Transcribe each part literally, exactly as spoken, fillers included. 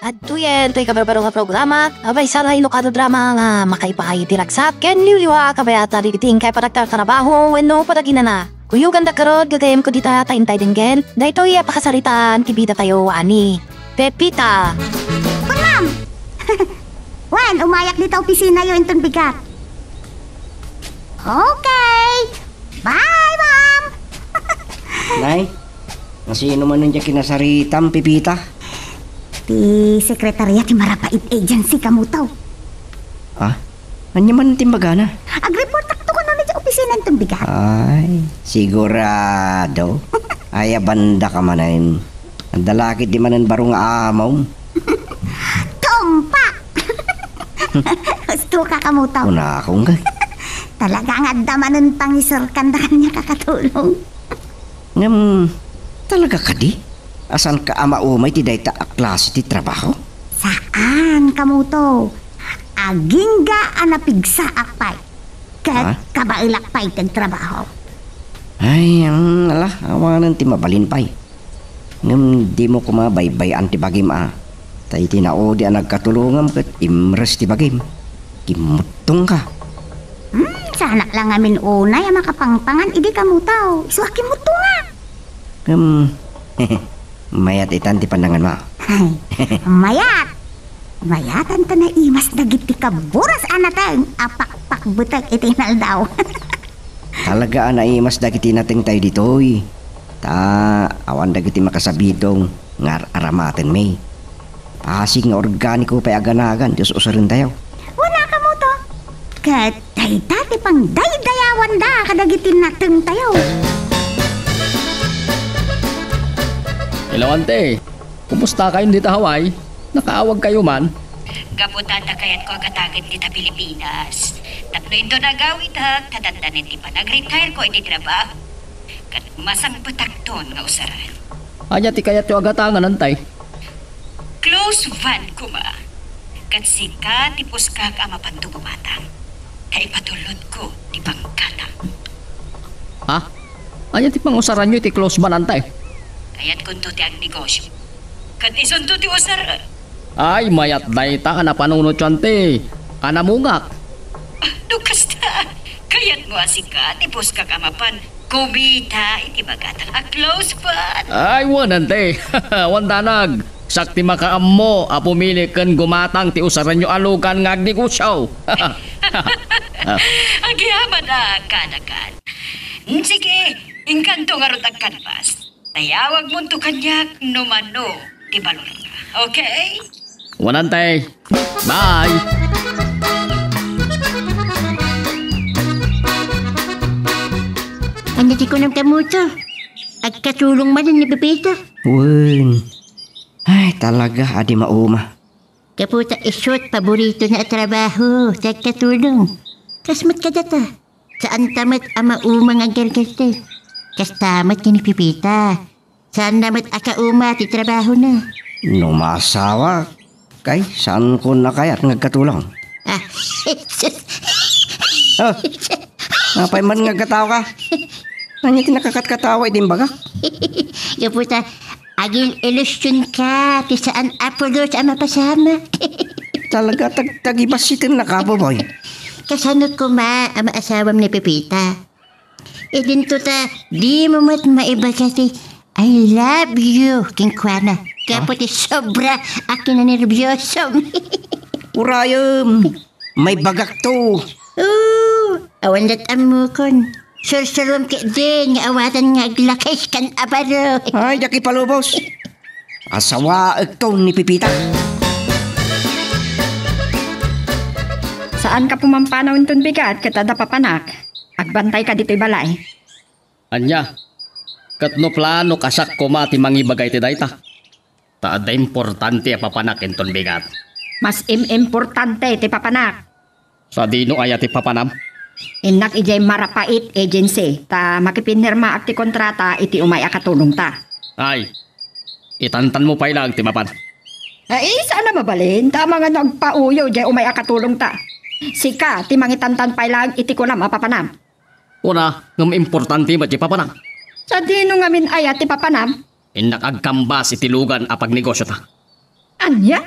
Adtoyen toy kabarbaro nga programa, a maysa nga inukadodrama nga makaipaay iti ragsak ken liwliwa a kabayatan dagiti inkay panagtartarabaho wenno panaginana. Kuyoganda garud, gagayyemko dita ta intay denggen daytoy a pakasaritaan ti bidatayo a ni Pepita. Wen, ma'am! Wen, umayak dita opisinayo inton bigat. Okay. Bye, ma'am! Nay, nasino manen diay kinasaritam, Pepita? Ti sekretarya ti Marapait Agency, Kamuto. Ha? Ania man ti imbagana? Agreportakto kunam idiay opisina inton bigat. Ay, sigurado. Ay, abandaka manen. Adda la ketdi manen baro nga amom. Tumpak! Husto ka, Kamuto. Kunakon ngay. Talaga nga adda manen pangiserkanda kaniak a katulong. Ngem, talaga kadi? A saanka a maumay ti dayta a klase ti trabaho? Saan, Kamuto. Agingga a napigsaak pay. Ket Ha? kabaelak pay ti agtrabaho. Ay, mm, ala, awanen ti mabalin pay. Ngem dimo koma baybay-an ti bagim a. Ta iti naudi a nagkatulongam ket imres ti bagim. Kimmuttongka. Hmm, saanak la ngamin unay a makapangpangan idi Kamuto. Isu a kimmuttonga. Ngem, mayat itan ti pananganmo. Ay, mayat. Mayatan ta naimas dagiti kaburas a nateng a pakpakbetek iti inaldaw. Talaga a naimas dagiti natengtayo ditoy. Ta awan dagiti makasabidong nga ar-aramatenmi. Pasig nga organiko pay a ganagan ti us-usarentayo. Wen a, Kamuto. Ket dayta ti pangdaydayawanda kadagiti natengtayo. Hello, ante. Kumustakayon dita Hawaii? Nakaawagkayo man? Gapu ta adda kayatko a gatagen dita Pilipinas. Tapno inton agawidak, ta dandanen ti panag-retire ko iti trabaho. Ket masangpetakton nga usaran. Ania ti kayatyo a gatangan, ante? Close friend koma. Ket sika ti puskak a mapanto gumatang. Ta ipatulodko ti panggatang. Ha? Ania ti pangusaranyo iti close friend, ante? Kayatkonto ti agnegosyo. Ket isunto ti usar. Ay, mayat dayta a napanunotyo, ante. A namungak. Ah, no kasta, kayatmo a sika ti puskak a mapan kumita iti magatang a close friend. Ay, wen, ante. Awan danag. Siak ti makaammo a pumili ken gumatang ti usaranyo a lugan nga agnegosyo. Agyamanak, kanakan. Sige, inkanto ngarud agkanbas. Tayawagmonto kaniak no mano ti balorna. Okay? Wen, ante. Bye! Ania ti kunam, Kamuto? Agkatulong manen ni Pepita? Wen. Ay, talaga a di mauma. Gapu ta isu ti paboritona a trabaho ti agkatulong. Kas met kadata, saanta met a mauma nga aggargarte. Kasta met ken ni Pepita. Saanna met a kauma ti trabahona. No maasawak, kay, saankon a kayat nga agkatulong. Ah, Ah, apay man nga agkataoka? Ania ti nakakatkatawa iti imbagak? Gapu ta, agil-ilusionka ti saan a pulos a mapasamak. Talaga, tag-, tagibassitennaka, Boboy. Kasano koma a maasawam ni Pepita? Idinto ta, dimo met maibaga ti "I love you" kenkuana. Gapu ti sobra a kinanerbiosam. Urayem, maibagakto. Oo, awan lat ammokon. Sursurom ketdin nga awaten nga aglakes ken abaro. Ay, diak ipalubos. Asawaekto ni Pepita. Saanka pumampanaw inton bigat ket adda papanak. Agbantayka ditoy balay. Ania? Ket no plano, kasak koma ti mangibaga iti dayta? Ta adda importante a papanak inton bigat. Mas im-importante ti papanak. Sadino aya ti papanam? Innak idiay Marapait Agency, ta makipinirmaak ti kontrata iti umay a katulongta. Ay, itantanmo pay laeng ti mapan. Ay, saan a mabalin, ta amangan no agpauyo idiay umay a katulongta. Sika ti mangitantan pay laeng iti kunam a papanam. Kuna, ngem importante met ti papanam. Sadino ngamin aya ti papanam? Innak agkambas iti lugan a pagnegosyota. Ania?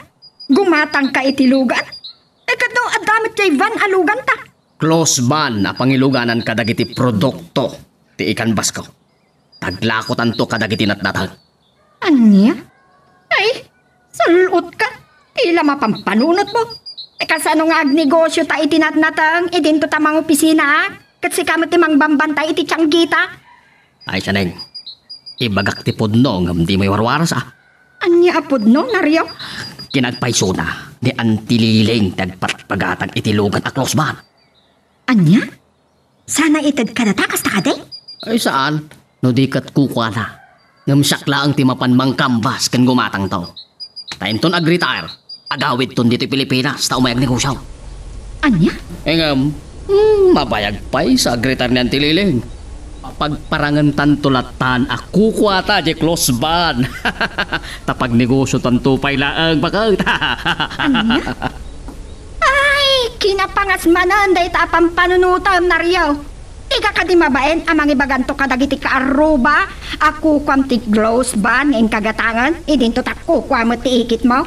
Gumatangka iti lugan? E, ket no adda met jay van a luganta? Close van a pangiluganan kadagiti produkto ti ikanbasko. Taglakotanto kadagiti natnateng. Ania? Ay, sul-otka. Ti la mapampanunotmo. E, kasano nga agnegosio ta iti natnateng, idinto ta mangopisina, a? Ket sika met ti mangbambantay iti tianggita? Ay, sianeng. Ibagak ti pudno ngem dimo iwarwaras, a? Ania a pudno, Nario? Kinagpaysona ni Auntie Liling ti agpatpagatang iti lugan a close van. Ania? Sana ited kadata kasta kadi? Ay, saan. No di ket kukuana. Ngem siak laeng ti mapan mangkambas ken gumatangto. Ta inton ag-retire, agawidton ditoy Pilipinas ta umay agnegosio. Ania? E ngem, hmm, mabayag pay sa ag-retire ni Auntie Liling. Pagparangentanto lattan a kukuata di close van. Ta pagnegosiotanto pay laeng, baket. Ania? Ay, kinapangas manen dayta a pampanunotem, Nario. Diak kadi mabain a mangibaganto kadagiti kaarruba a kukuam ti close van nga inkagatangen, idinto ta kukua met ti ikitmo?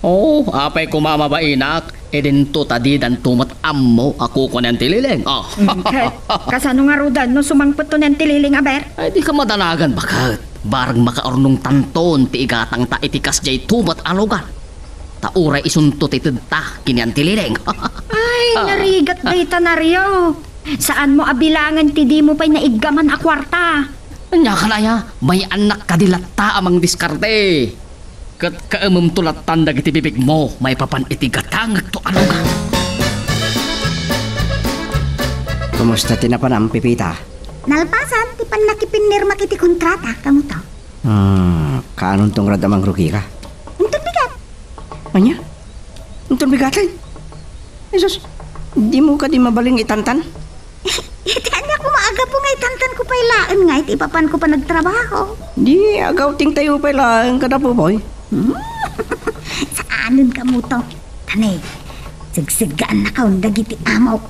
Oh, apay koma mabainak, idinto ta didanto met ammo a kukua ni Auntie Liling. Oh. Mm, ket kasano ngaruden no sumangpetto ni Auntie Liling aber? Ay, dika madanagan, baket. Bareng makaurnongtanton ti igatangta iti kasdiay tumet a lugar. Ta uray isunto ti tedta ken ni Auntie Liling. Ay, narigat dayta, Nario. Saanmo a bilangen ti dimo pay naiggaman a kuarta. Ania kan aya, may-annak kadi latta a mangdiskarte. Ket kaememto lattan dagiti bibigmo maipapan iti gatangekto a lugar. Kumusta ti napanam, Pepita? Nalpasan ti pannakipinnirmak iti kontrata, kamuto? Ah, kaanonto ngarud a mangrugika? Inton bigat. Ania? Inton bigaten? Jesus, dimo kadi mabalin nga itantan? Iti ania koma a gapu nga itantanko pay laeng nga iti ipapanko panagtrabaho? Di, agawtingtayo pay laeng kada pupoy. Hmm? Saanen kamuto. Tani, segsegaannakon dagiti amok.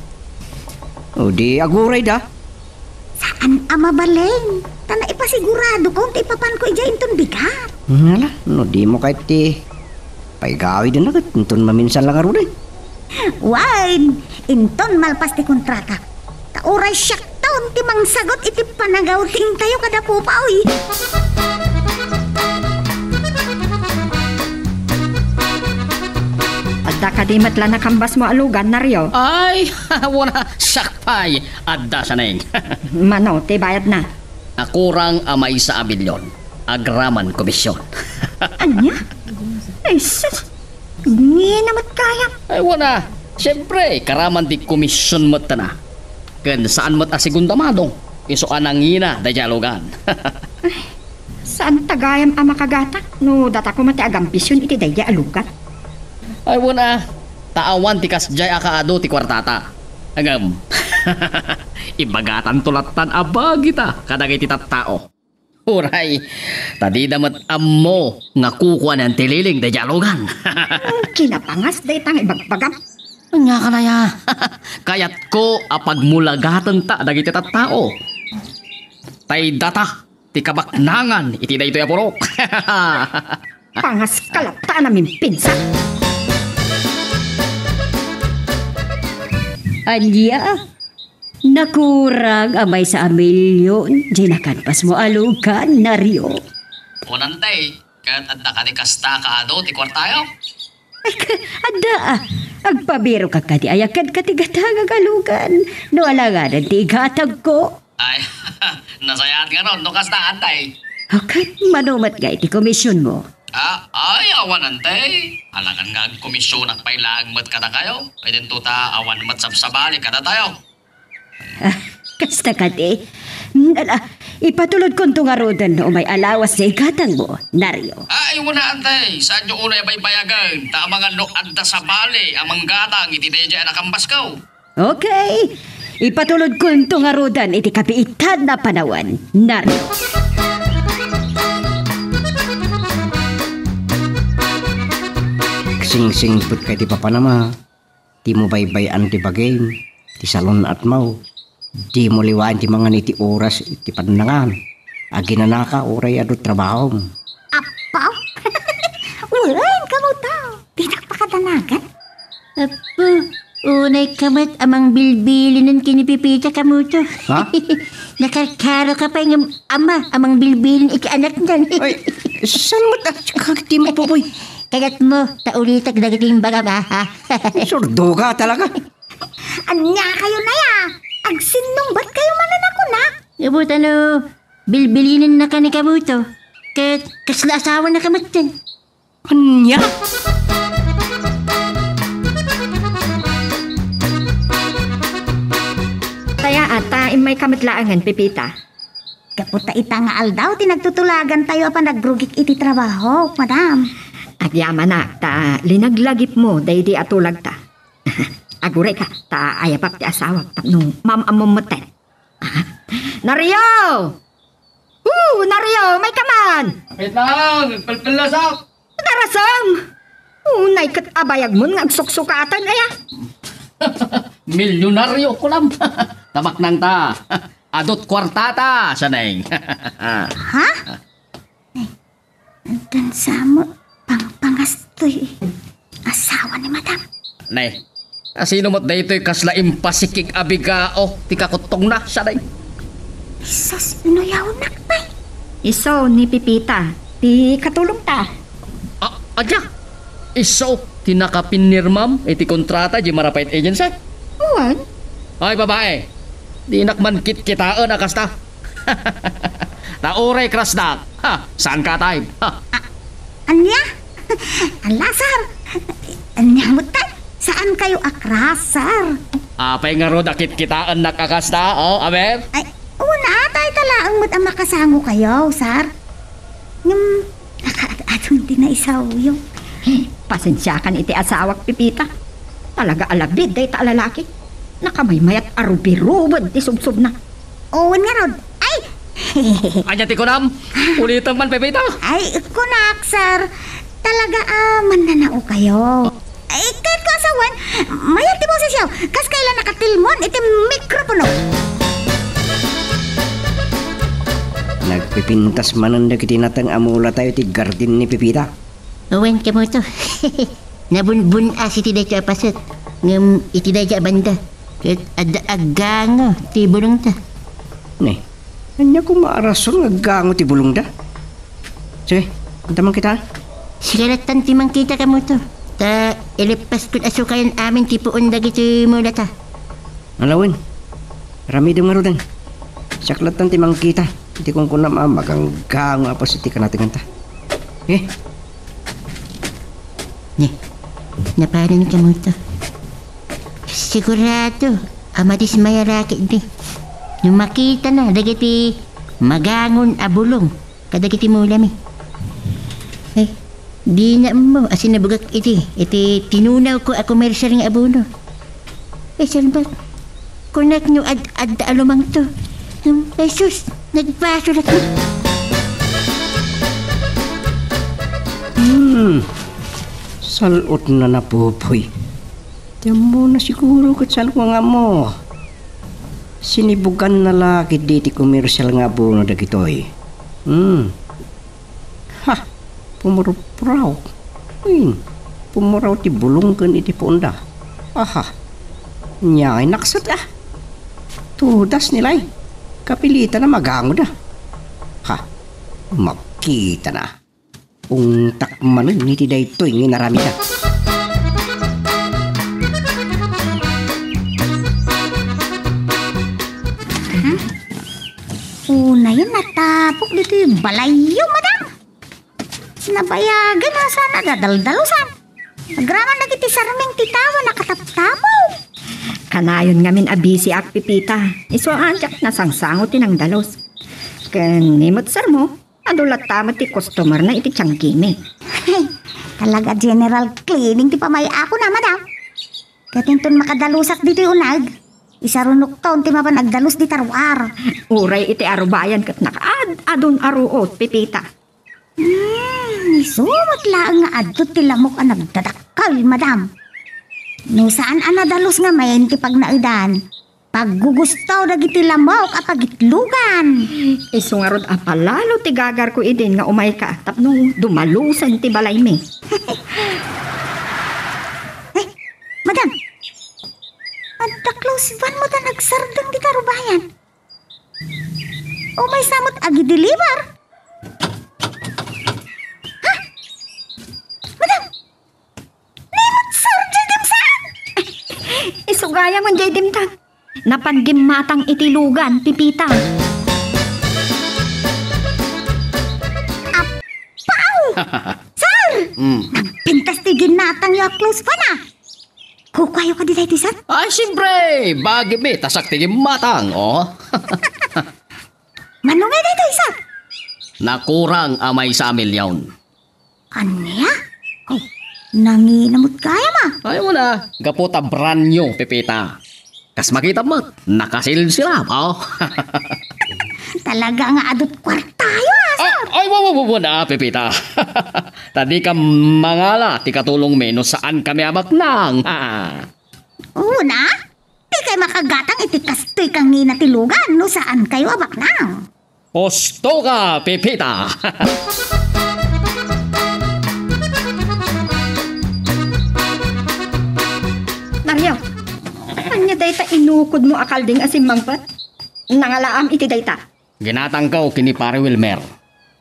O di, agurayda. Saan a mabalin. Ta naipasiguradokon ti ipapanko idiay inton bigat. Ngala, no dimo kayat ti paigawidna ket inton maminsan la ngaruden. Wen, inton malpas ti kontrata. Ta uray siakton ti mangsagut iti panagawtingtayo kada pupoy. Adda kadi met la nakambasmo a lugan, Nario? Ay, wen a, siak pay. Adda sianeng. Mano ti bayadna? Akurang a maysa a milyon. Agraman komisyon. Ania? Ay, sus! Ngina met kayat. Ay, wen a. Siyempre, karaman ti komisyon met tana. Ken saan met a segunda mano. Isu a nangina daydiay a lugan. Ay, saan ta gayam a makagatang no data koma ti agambision iti daydiay a lugan? Ay, wen a. Ta awan ti kasdiay a kaadu ti kuartata. Ngem, ibagatanto lattan a bagita kadagiti tattao. Uray, ta dida met ammo nga kukua ni Auntie Liling daydiay a lugan. Kinapangas dayta nga ibagbagam. Ania kan aya? Kayatko a pagmulagatenta dagiti tattao. Tay data ti kabaknangan iti daytoy a purok. Pangas ka latta a namimpinsan. Ania? Nakurang a maysa a milyon ti nakambasmo a lugan, Nario. Wen a, Auntie, ket adda kadi kasta a kaadu ti kuartayo? Ay, ka-, adda, a. Agpabirok kadi aya kenka ti gatangek a lugan no alangaden ti igatangko? Ay, nasayaat ngarud no kasta, Auntie. O ket, mano met ngay ti komisionmo? A, ay, awan, Auntie. Alangan nga agkomisionak pay laeng met kadakayo. Idinto ta awan met sabsabali kadatayo. A, kasta kadi. Ala, ipatulodkonto ngaruden no umay a lawas ti igatangmo, Nario. Ay, wen a, Auntie. Saanyo unay a baybayagen, ta amangan no adda sabali a manggatang iti daydiay a nakambasko. Okay. Ipatulodkonto ngaruden iti kabiitan a panawen, Nario. Singsingpetka iti papanam a. Dimo baybay-an ti bagim, ti salun-atmo. Dimo liwaen ti mangan iti oras iti pannangan. Aginanaka uray adu trabahom. Apo? Wen, kamuto. Dinak pakadanagan. Apo, unay ka met a mangbilbilinen ken ni Pepita, kamuto. Ha? Nakarkaro ka pay ngem ama a mangbilbilin iti anakna. Ay, saan met a kagti mo, Popoy? Kayatmo, ta ulitek dagiti imbagam, ha? Surdo ka talaga. Ania kayo, Nay, a? Agsinnungbat kayo manen a kunak? Gapu ta no, bilbilinennaka ni kamuto. Ket kasla asawanaka metten. Ania? Kaya ata, immayka met laengen, Pepita. Gapu ta ita nga aldaw ti nagtutulagantayo a panagrugik iti trabaho, madam. Agyamanak ta linaglagipmo daydi a tulagta. Agurayka ta ayabak ti asawak tapno maam-ammom metten. Nario! Hu, Nario, mayka man! Apit lang, nagpelpellasak! Darasem! Unay ket abayagmon nga agsuksukatan, aya? Milyonaryo, kunam. Tabaknangta. Adut kuartata, saneng. Ha? Dansa mo, pangpangas toy asawa ni madam. Ne, asino met daytoy kasla impasikig a bigao ti kakuttongna, saneng? Sus, nuyawnak pay. Isu ni Pepita, ti katulongta. A-, ania? Isu ti nakapinnirmam iti kontrata di Marapait Agency? Wen. Ay, babae, dinak man kitkitaen a kasta. Ta uray crush-nak, ha, saan ka type? Ha. A-, ania? Ala, sir. Ania met, tay? Saan kayo a crush, sir? Apay ngarud a kitkitaennak a kasta, oh, aber? Ay, una, tay, ta laeng met a makasango kayo, sir. Ngem, nakaad-adun ti naisawyo. Pasensiakan iti asawak, Pepita. Talaga a labid dayta a lalaki. Nakamaymayat a rubirubed ti subsobna. Wen ngarud. Ay! Ania ti kunam? Ulitem man, Pepita. Ay, kunak, sir. Talaga a mannanao kayo. Ay, ket ko asawen, mayat ti bosesyo. Kas kayla nakatilmon iti mikropono. Nagpipintas manen dagiti nateng a mulatayo iti gardin ni Pepita. Wen, kamuto. Nabunbun-as iti daytoy a paset. Ngem iti daytoy a banda, ket adda aggango ti bulongta. Ne, ania koma a rason nga aggango ti bulongda? Sige, anta mankita. Sika lattan ti mangkita, kamuto. Ta ileppaskon a sukayan amin ti puon dagiti mulata. Ala wen, aramidem ngaruden. Siak lattan ti mangkita iti kunkunam a maganggango a paset ti kanatekanta. Eh? Ne, napanan, kamuto. Sigurado a madismaya la ketdi no makitana dagiti magangon a bulong kadagiti mulami. Eh, dina ammo a sinabugak idi iti tinunawko a komersial nga abono. Eh, salbak, kunak no ad-adda a lumangto. Hmm, ay sus, nagpasulat na. Hmm, sal-otna, Popoy. Ti ammona siguro ket saan ko nga ammo. Sinibuganna la ketdi ti komersial nga abono dagitoy. Hmm. Ha! Pumurpuraw. Wen, pumuraw ti bulong ken iti puonda. Aha! Nia ay nakset, ah! Tudas ni lay. Kapilitan a magangoda. Ha! Makitana. Ungtak manen iti daytoy nga inaramidda. Hmm? Unayen natapok ditoy balayyo, madam. Nabayagen a saan a dadaldalusan. Agraman dagiti sarming ti tao a nakataptapaw. Kanayon ngamin a bisiak, Pepita. Isu a diak nasangsango ti nangdalus. Ken ni met, sir mo, adu latta met ti customer-na iti tianggimi. Ay, talaga general cleaning ti pamay-apona, madam. Ket inton makadalusak ditoy uneg, isarunokton ti mapan agdalus dita ruar. Uray iti arubayan ket nakaad-adun a ruot, Pepita. Hmm, isu met laeng nga adu ti lamok a nagdadakkel, madam. No saan a nadalus ngamin ti pagnaedan, Paggugusto dagiti lamok a pagitlogan. Isu ngarud a palalo ti gagarko idin nga umayka tapno dumalusen ti balaymi. Eh, madam, adda close van met a nagsardeng dita rubayan. Umaysa met agideliver. Ha? Madam, ni met sir, jay dimsaan? Isu gayam jay dimtang. Napan gimmatang iti lugan, Pepita. Apaw! Sir! Mm. Nagpintas ti ginatangyo a close van, a. Kukuayo kadi daytoy, sir? Ay, siyempre! Bagimi, ta siak ti gimmatang, oh. Mano nga daytoy, sir? Nakurang a maysa a milyon. Ania? Oh, nangina met gayam, a. Ay, wala. Gapu ta brand new, Pepita. Kas makita met, nakasilsilap, oh. Talaga nga adu't kuartayo, a, sir. Ah, ay, wa, wa, wa, wa na, Pepita. Ta dika mangala ti katulongmi no saankami a baknang. Una, dikay makagatang iti kastoy kangina ti lugan no saankayo a baknang. Hustoka, Pepita! Mario, ania dayta inukodmo a kalding a simmangpet? Nangalaam iti dayta. Ginatangko ken ni Pare Wilmer.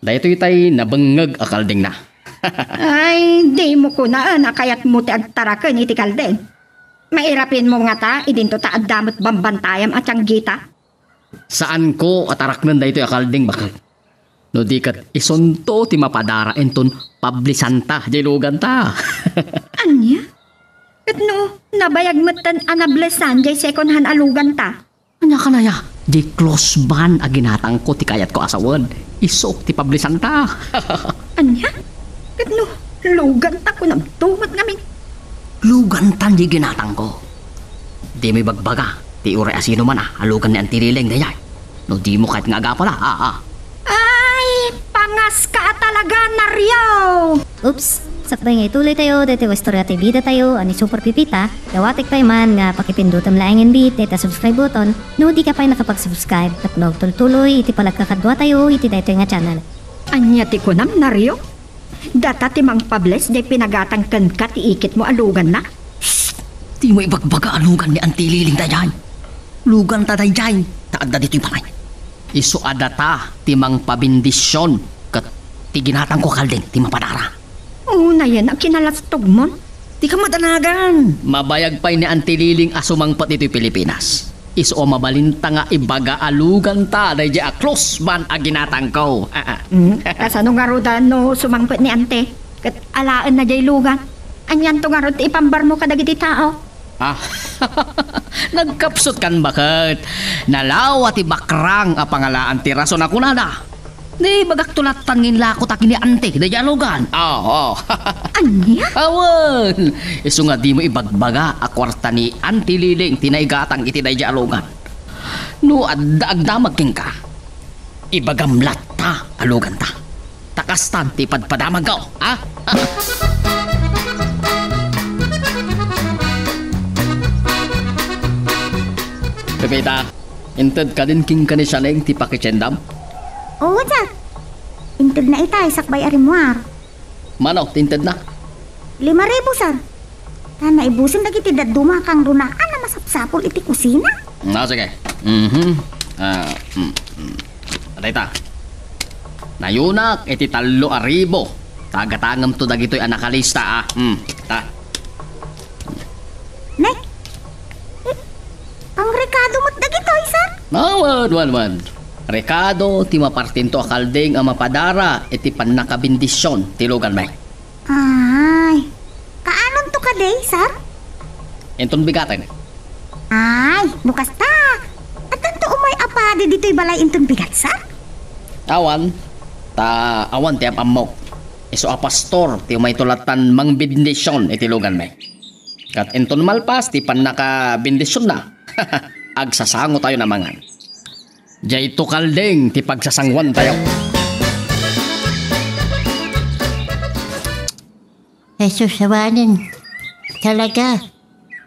Daytoy tay nabengngeg a kaldingna. Ay, dimo kunaan a kayatmo ti agtaraken iti kalding. Mairapinmo ngata idinto ta adda met bambantayam a tianggita. Saanko a taraknen daytoy a kalding, baket. No di ket isunto ti mapadara inton pablisanta jay luganta. Ania? Ket no nabayag metten a nablesan jay second hand a luganta? Ania kanaya? Jay close van a ginatangko ti kayatko a sawen. Isuk ti pablisanta. Ania? Ket no luganta kunamto met ngamin? Lugantan jay ginatangko. Dimo ibagbaga ti uray a sinuman a lugan ni Auntie Liling dayay. No dimo kayat nga agapala, a, a. Ay, pangaska a talaga, Nario! Oops! Sakbay nga ituloytayo daytoy a istorya ti bidatayo a ni Super Pipita, dawatek pay man nga pakipindutem laengen bit dayta subscribe button no dika pay nakapag-subscribe tapno agtultuloy iti panagkakaduatayo iti daytoy nga channel. Ania ti kunam, Nario? Data ti mangpables jay pinagatang kenka ti ikitmo a luganna? Shh! Dimo ibagbaga a lugan ni Auntie Liling dayay. Luganta dayay, ta adda ditoy balay. Isu a data ti mangpabendisyon ket ti ginatangko a kalding ti mapadara. Unayen a kinalastogmon. Dika madanagan. Mabayag pay ni Auntie Liling a sumangpet ditoy Pilipinas. Isu a mabalinta nga ibaga a luganta dayjay a close van a ginatangko. Mm, kasano ngarud a no sumangpet ni Auntie? Ket alaenna jay lugan. Anianto ngarud ti ipambarmo kadagiti tao? Ah, nagkapsutkan, baket. Nalawa ti bakrang a pangalaan ti rason a kunada. Di bagakto lattan nga inlako ta ken ni Auntie dayjay a lugan. Ah, oh. Ania? Awan! Isu nga dimo ibagbaga a kuarta ni Auntie Liling ti naigatang iti dayjay a lugan. No adda agdamag kenka, ibagam latta a luganta. Ta kastan ti padpadamagko, ha? Pepita, inted kadin kenka ni Sianeng ti pakitiendam? Oo, sir. Intedna itay sakbay a rimmuar. Mano ti intedna? Lima ribu, sir. Ta naibusen dagiti dadduma a kangrunaan a masapsapul iti kusina. Ah, sige. Mhm. Ah, mm, mm. Adayta. Nayunak iti tallo a ribu. Ta gatangemto dagitoy a nakalista, ah. Mm, ta. Ne? Eh, pangrekado met dagitoy, sir? Ah, wen, wen, wen. Rekado ti mapartinto a kalding a mapadara iti pannakabendisyon ti luganmi. Ay, kaanonto kadi, sir? Inton bigaten. Ay, no kasta, addanto umay a padi ditoy balay inton bigat, sir? Awan, ta awan ti am-ammok. Isu a pastor ti umayto lattan mangbendisyon iti luganmi. Ket inton malpas ti pannakabendisionna, agsasangotayon a mangan. Daytoy kalding ti pagsasangoantayo. Jesus, awanen. Talaga.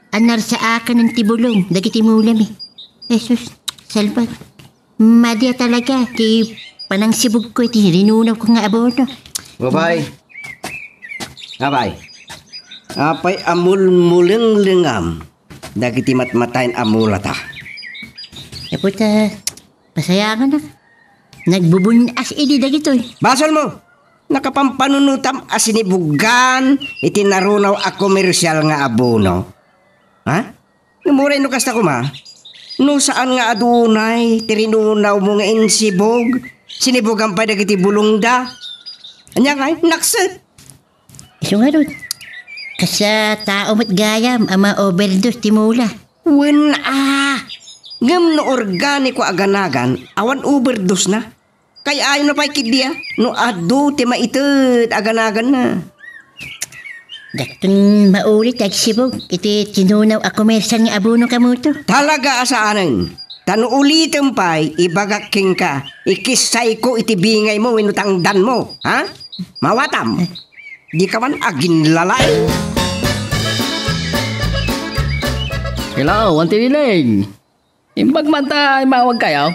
Ania, saanen ti bulong dagiti mulami. Ay, sus, salbag. Madi a talaga ti panangsibogko iti rinunawko nga abono. Babay. Babay. Apay a mulmulenglengam dagiti matmatayen a mulata? Apo ta, pasayakan a. Nagbubun-as idi dagitoy. Basolmo! Nakapampanunottam a sinibugan iti narunaw a komersial nga abono. Ha? Ngem uray no kasta koma, no saan nga adunay ti rinunawmo nga insibog, sinibugam pay dagiti bulongda. Ania ngay, nakset? Isu ngarud, kas a tao met gayam a ma-overdose ti mula. Wen a, ngem no organiko a ganagan, awan overdose na. Kay ayon na pay ketdi a, no adu ti maited a ganaganna. Dakton maulit ti agsibog iti tinunaw a komersial nga abono kamoto. Talaga a saanen. Ta no ulitem pay, ibagak kenka, ikissayko iti bingaymo wenno tangdanmo, ha? Mawatam. Dika man aginlalaing. Hello, Auntie Liling. Imbag man ta immawagkayo?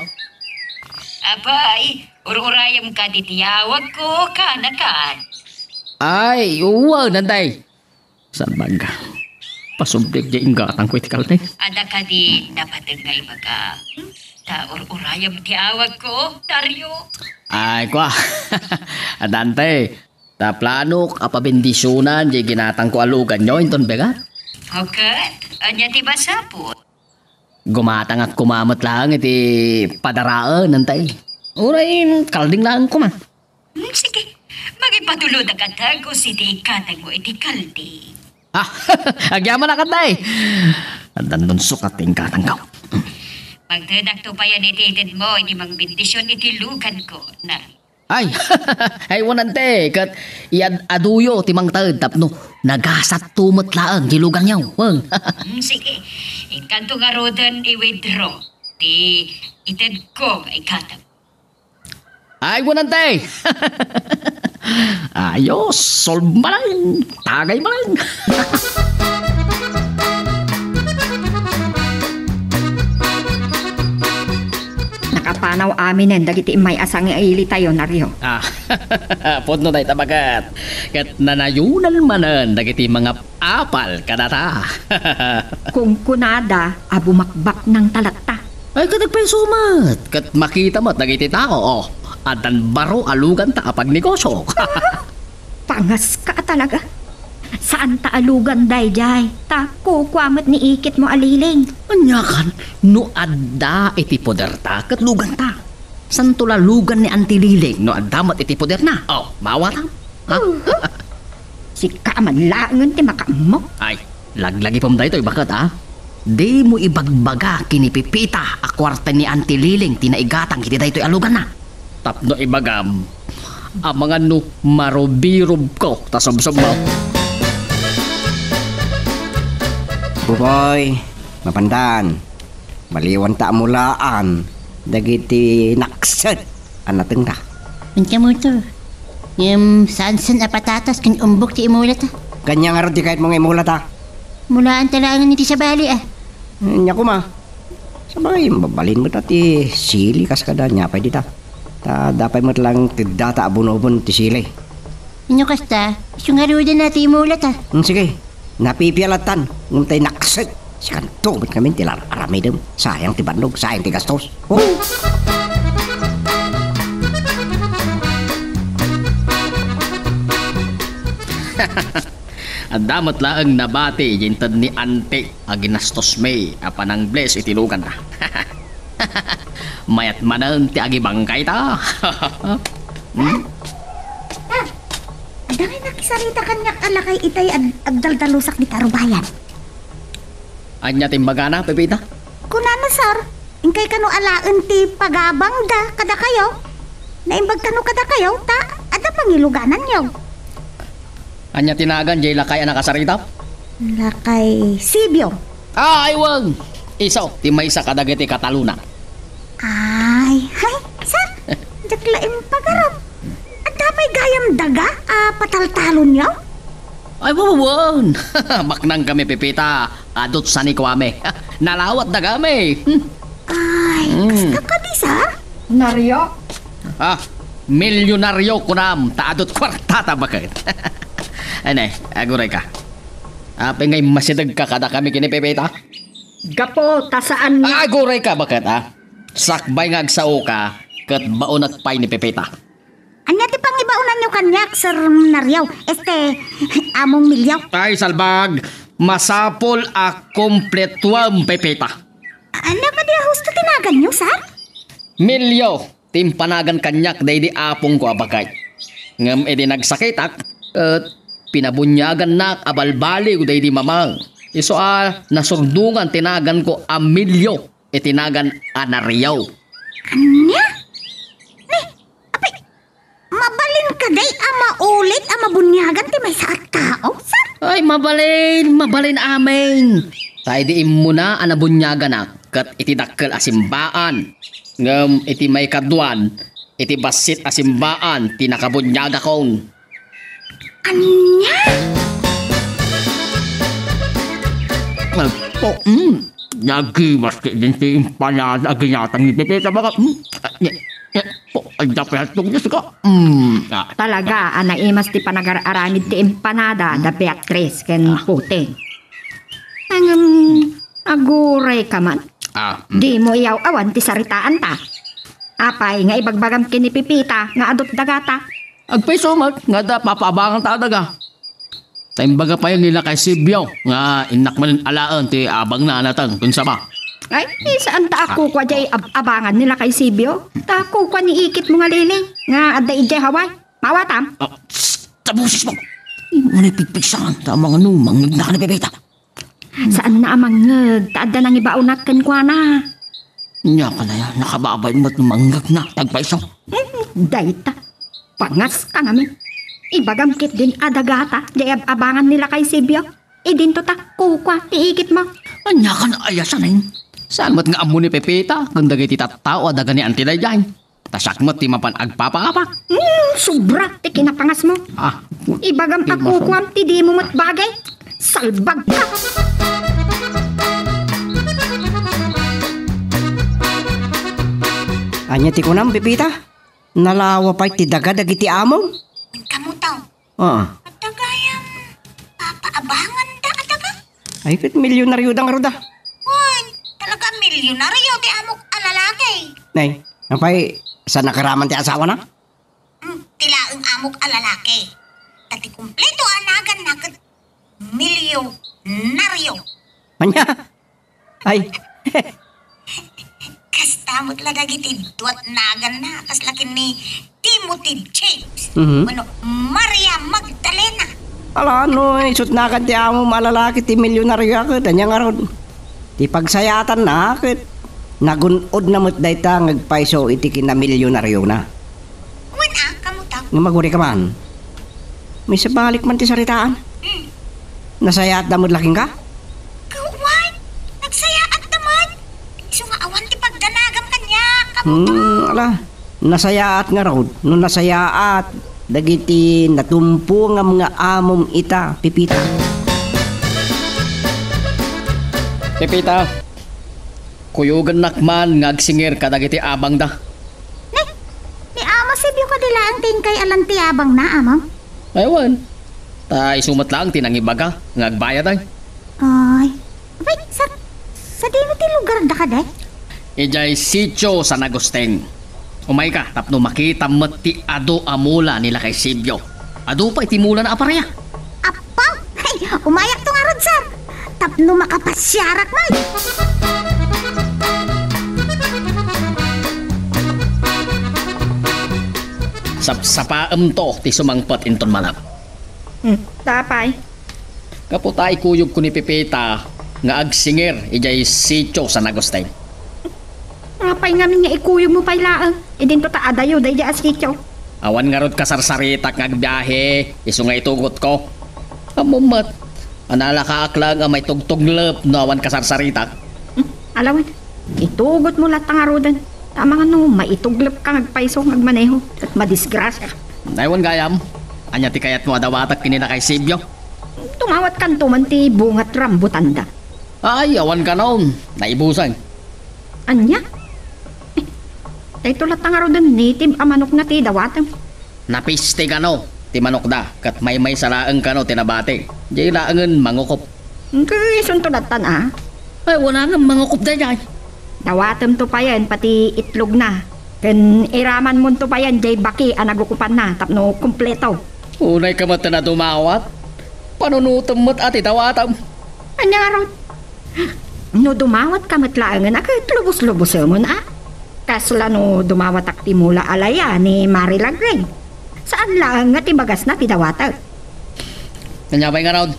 Apay, ur-urayem kadi ti awagko, kanakan. Ay, wen, Antay. Salbag. Pasublik diay inggatangko iti kaldi. Adda kadi napateg nga ibagam? Hmm? Ta ur-urayem ti awagko, Dario. Ay, kua. Adda, Antay. Ta planok a pabendisionan diay ginatangko a luganyo inton bigat. O ket, ania ti masapul? Gumatangak koma met laeng iti padaraen, Antay. Uray kalding laeng koma. Hmm, sige. Mangipatulodak a tagos iti ikatangmo iti kalding. Ah, agyamanak, Antay. Addan nun sukat ti ingkatangko. Mangtedakto payen iti itedmo iti mangbendision iti luganko, Dario. Ay, ay, wen, Antay, ket iad-aduyo ti mangted tapno nagasatto met laeng ti luganyo. Wen. Hmm, sige. Inkanto ngaruden i-withdraw ti itedko nga ikatang. Ay, wen, Antay. Ayos, solve manen. Tagay manen. Nakapanaw aminen dagiti immay a sangailitayo, Dario. Ah, pudno dayta, baket. Ket nanayonan manen dagiti mangap-apal kadata. Kunkunada a bumakbaknang talatta. Ay, ket agpayso met. Ket makita met dagiti tao, o, addan baro a luganta a pagnegosio. Pangaska a talaga. Saanta a lugan daydiay, ta kukua met ni ikitmo a Liling. Aniakan, no adda iti poderta ket luganta. Saanto la lugan ni Auntie Liling no adda met iti poderna? O, mawatam. Ha? Sika man laengen ti makaammo. Ay, laglagipem daytoy, baket, a. Dimo ibagbaga ken ni Pepita a kuarta ni Auntie Liling ti naigatang iti daytoy a luganna. Tapno ibagam, amangan no marubirubko ta subsubmo. Buboy, mapandan. Maliwanta a mulaan dagiti nakset a natengna. Wen kamoto. Ngem saan-saan a patatas ken umbok ti imulata. Ania ngarud ti kayatmo nga imulata? Mulaanta laengen iti sabali, a. Ania koma. Sabagay, mabalin met a ti sili kas kada ania pay dita. Ta adda pay met laeng teddata a bunobon ti sili. Inno kasta, isu ngaruden a ti imulata. Hmm, sige. Napipialatan, ngem tay nakset. Sikanto met ngamin ti lar-aramidem. Sayang ti bannog, sayang ti gastos. Oh! Adda met laeng nabati diay inted ni Auntie a ginastosmi a panang-bless iti luganna. Mayat manen ti agibangkayta. Hmm? Ah, adda ngay nakisarita kaniak a lakay itay ag-, agdaldalusak dita rubayan. Ania ti imbagana, Pepita? Kunana, sir, inkay kano alaen ti pagabangda kadakayo. Naimbag kano kadakayo, ta adda pangilugananyo. Ania ti nagan diay lakay a nakasarita? Lakay Sibio. Ah, ay, wen. Isu ti maysa kadagiti katalona. Ay, hay, sir, diak la impagarup. Adda pay gayam daga a pataltalonyo? Ay, wen, wen. Baknangkami, Pepita. Adut sa ni kuami. Nalawat dagami. Hmm. Mm. Kasta kadi, sir? Nario? Ah, milyonaryo kunam, ta adu't kuartata baket. Ay, nay, agurayka. Apay nga immasidegka kadakami ken ni Pepita? Gapu ta saan nga Ah, agurayka baket, ah. Sakbay nga agsaoka, ket baonak pay ni Pepita. Ania ti pangibaonanyo kaniak, Sir Nario? Este, Among Milyo? Ay, salbag! Masapul a kumpletuem, Pepita. Ania kadi a husto ti naganyo, sir? Milyo ti impanagan kaniak daydi apongko a baket. Ngem idi nagsakitak, ket pinabuniagannak a balbaliw daydi mamang. Isu a nasurdongan ti naganko a Milyo iti nagan a Nario. Ania? Ni, apay, mabalin kadi a maulit a mabuniagan ti maysa a tao, sir? Ay, mabalin, mabalin amin. Ta idi immuna a nabuniaganak, ket iti dakkel a simbaan. Ngem iti maikaduan, iti bassit a simbaan ti nakabuniagakon. Ania? Ay, po, mm. Nagimas ti din ti impanada a ginatang ni Pepita, baka, mm. Ay, ay, po, ay, dapat hatong Diyos ka. Mm. Ah. Talaga, a naimas ti panagar-aramid ti impanada da Beatriz ken Ah. Puting. Ngem, agurayka man. Ah, mm. Dimo iyaw-awan ti saritaanta. Apay nga ibagbagam ken ni Pepita nga adu't dagata? Agpayso met nga adda papaabanganta a daga. Ta imbaga pay ni Lakay Sibio nga innak manen alaen ti abangna a nateng ken saba. Ay, saan ta a kukua diay ab-abangan ni Lakay Sibio? Ta kukua ni ikitmo nga Lili nga adda idiay Hawaii. Maawatam? Ah, psst, ta bosesmo. Imo ni pigpigsan ta mangano mangngegna ken ni Pepita. Saanna a mangngeg ta adda nangibaonak kenkuana. Nia pay aya, nakababain met no mangngegna, ti agpayso. Hmm, dayta. Pangaska ngamin. Ibagam ketdin a dagata, diay ab-abangan ni Lakay Sibio. Idinto ta, kukua, ti ikitmo. Ania kan aya sanen? Saan met nga ammo ni Pepita, ken dagiti tattao a daga ni Auntie daydiay? Ta siak met ti mapan agpapaabak. Hmm, sobra ti kinapangasmo. Ah, Ibagam a kukuam ti dimo met bagay. Salbagka! Ania ti kunam, Pepita? Nalawa pay ti daga dagiti amom? Wen kamo taw. Ah. Adda gayam papaabanganda a daga? Ay, ket milyonaryo da ngarud a. Wen, talaga milyonaryo ti amok a lalaki. Nay, apay, saan nakaraman ti asawana? Hmm, ti laeng amok a lalaki. Ta ti kumpleto a naganna ket milyonaryo. Ania? Ay. Kasta met la dagiti dua't naganna, kasla ken ni Timothy James, Mhm. wenno Maria Magdalena. Ala, no, isut' nagan ti amom a lalaki ti milyonaryo a ket ania ngarud? Ti pagsayaatanna ket nagun-odna met dayta nga agpayso iti kinamilyonariona. Wen a, kamo taw? Nga maguri ka man. Maisabalik man ti saritaan. Hmm. Nasayaatda met la kenka? Wen, nagsayaatda met. Isu nga awan ti pagdanagam kaniak, kamo taw? Hmm, ala. Nasayaat ngarud, no nasayaat dagiti natumpongam nga amom ita, Pepita. Pepita, kuyogennak man nga agsingir kadagiti abangda. Ne, ni Ama Sibio kadi laeng ti inkay alan ti abangna, Amang? Ay, wen. Ta isu met laeng ti nangibaga nga agbayad, ay. Ay. Wait, sa, sadino ti lugarda kadi? Idiay Sitio San Agustin. Umayka tapno makitam met ti adu a mula ni Lakay Sibio. Adu pay ti mulana a paria. Apo! Ay, umayakto ngarud, sir. Tapno makapasiarak man. Sapsapaemto ti sumangpet inton manam. Hmm, apay? Gapu ta ikuyogko ni Pepita nga agsingir idiay Sitio San Agustin. Apay ngamin nga ikuyogmo pay laeng? Idinto ta adayo daydiay a sitio. Awan ngarud kasarsaritak nga agbiahe, isu nga itugotko. Ammom met, a nalakaak laeng a maitugtuglep no awan kasarsaritak. Hmm, ala wen. Itugotmo latta ngaruden. Amangan no maituglepka nga agpayso nga agmaneho ket madisgrasiaka. Ay, wen gayam, ania ti kayatmo a dawatek ken ni Lakay Sibio? Tumawatkanto man ti bungat rambutanda. Ay, awan kanon. Naibusang. Ania? Dayto latta ngaruden native a manokna ti dawatem. Napiste kano ti manokda, ket maymaysa laeng kano ti nabati. Diay laengen mangukup. Ngem isunto lattan a? Ay, wala nga mangukup daydiay. Dawatemto payen pati itlogna. Ken iramanmonto payen diay baki a nagukupanna tapno kompleto. Unay ka met a dumawat? Panunotem met a ti dawatem. Ania ngarud? No dumawatka met laengen a ket lubos-lubosemon a. Kasla no dumawatak ti mula a laya ni Mari Lagring. Saan laeng nga ti bagasna ti dawatek. Ania pay ngarud?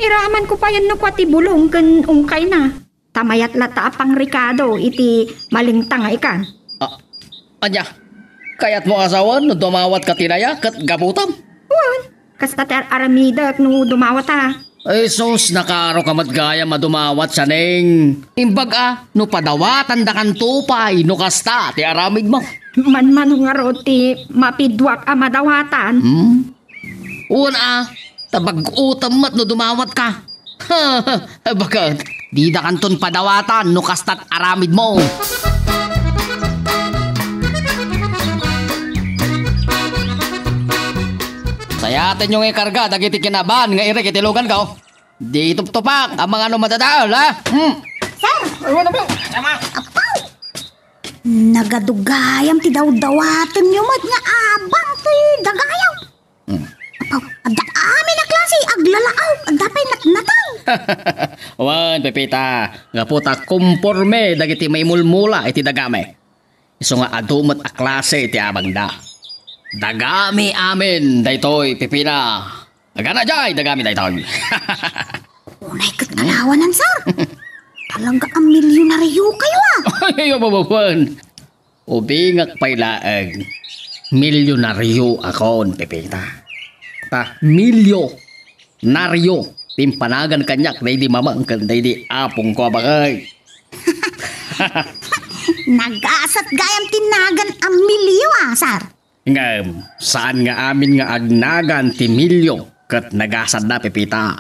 Iramanko payen no kua ti bulong ken ungkayna. Ta mayat latta a pangrikado iti malingta nga ikan. Ah, ania? Kayatmo a sawen no dumawatka ti laya ket gaputam? Wen, kasta ti ar-aramidek no dumawata. Ay sus, nakaaro ka met gayam a dumawat, sianeng. Imbag a, no padawatandakanto pay, no kasta ti aramidmo. Manmano ngarud ti mapiduak a madawatan? Hmm? Wen a, ta bag-otem met no dumawatka. Baket, didakanton padawatan no kastat aramidmo. Sayatenyo nga ikarga dagiti kinaban nga irek iti luganko. Di tuptupak, amang ano madadael, ha? Hmm. Sir! Ay, wala mo. Apaw! Nagadugayam ti dawdawatenyo met nga abang ti dagayaw. Hmm. Apaw, adda amin a klase, aglalaaw, adda pay natnatay. Wen, Pepita, gapu ta kumporme dagiti maimulmula iti dagami. Isu nga adu met a klase ti abangda. Dagami amin daytoy, Pepina. Agana jay, dagami daytoy. Unay ket alawanan, sir. Talaga a milyonaryo kayo, ah. Ay, ay, ababawan. Ubingak pay laeng. Milyonaryo akon, Pepita. Ta, milyo. Nario, ti impanagan kaniak daydi mamang ken daydi apongko a bakay. Nagasat gayam ti nagan a milyo a, sir. Ngem, saan nga amin nga agnagan ti milyo ket nagasatda, Pepita.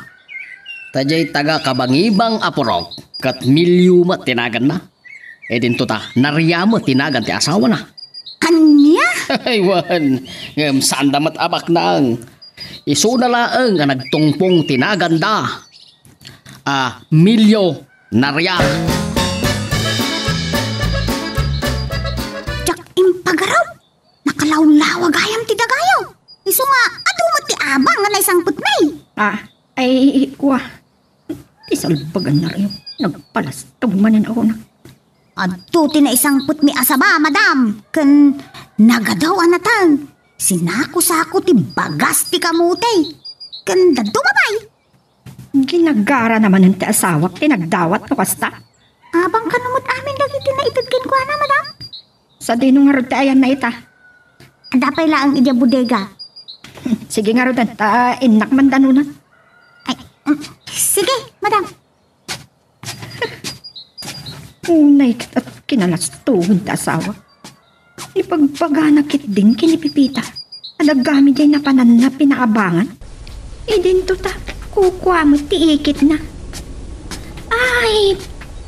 Ta diay taga Kabangibang a purok ket milyo met ti naganna. Idinto ta, Naria met ti nagan ti asawana. Ania? Ay, wen. Ngem saanda met a baknang. Isuna laeng a nagtungpong ti naganda. A, Milyo Naria. Diak impagaraw. Nakalawlawa gayam ti dagayo. Isu nga, adu met ti abang nga naisangpetmi. Ah, ay, kua. Ti salbagan na rin, nagpalastog manen ako na. Adto ti naisangpetmi a saba, madam, ken nagadaw a nateng. Sinako-sako ti bagas ti kamote. Ken dadduma pay. Ginagara na manen ti asawak ti nagdawat no kasta. Abang kano met amin dagiti naited kenkuana, madam? Sadino ngarud ti ayanna ita? Adda pay laeng idiay bodega. Sige ngaruden, ta innak man danona. Ay, mm, sige, madam. Unay ket kinalastogen ti asawa. Ibagbagana ketdin ken ni Pepita. Adda gayam diay napananna pinaabangan. Idinto ta, kukua met ti ikitna. Ay,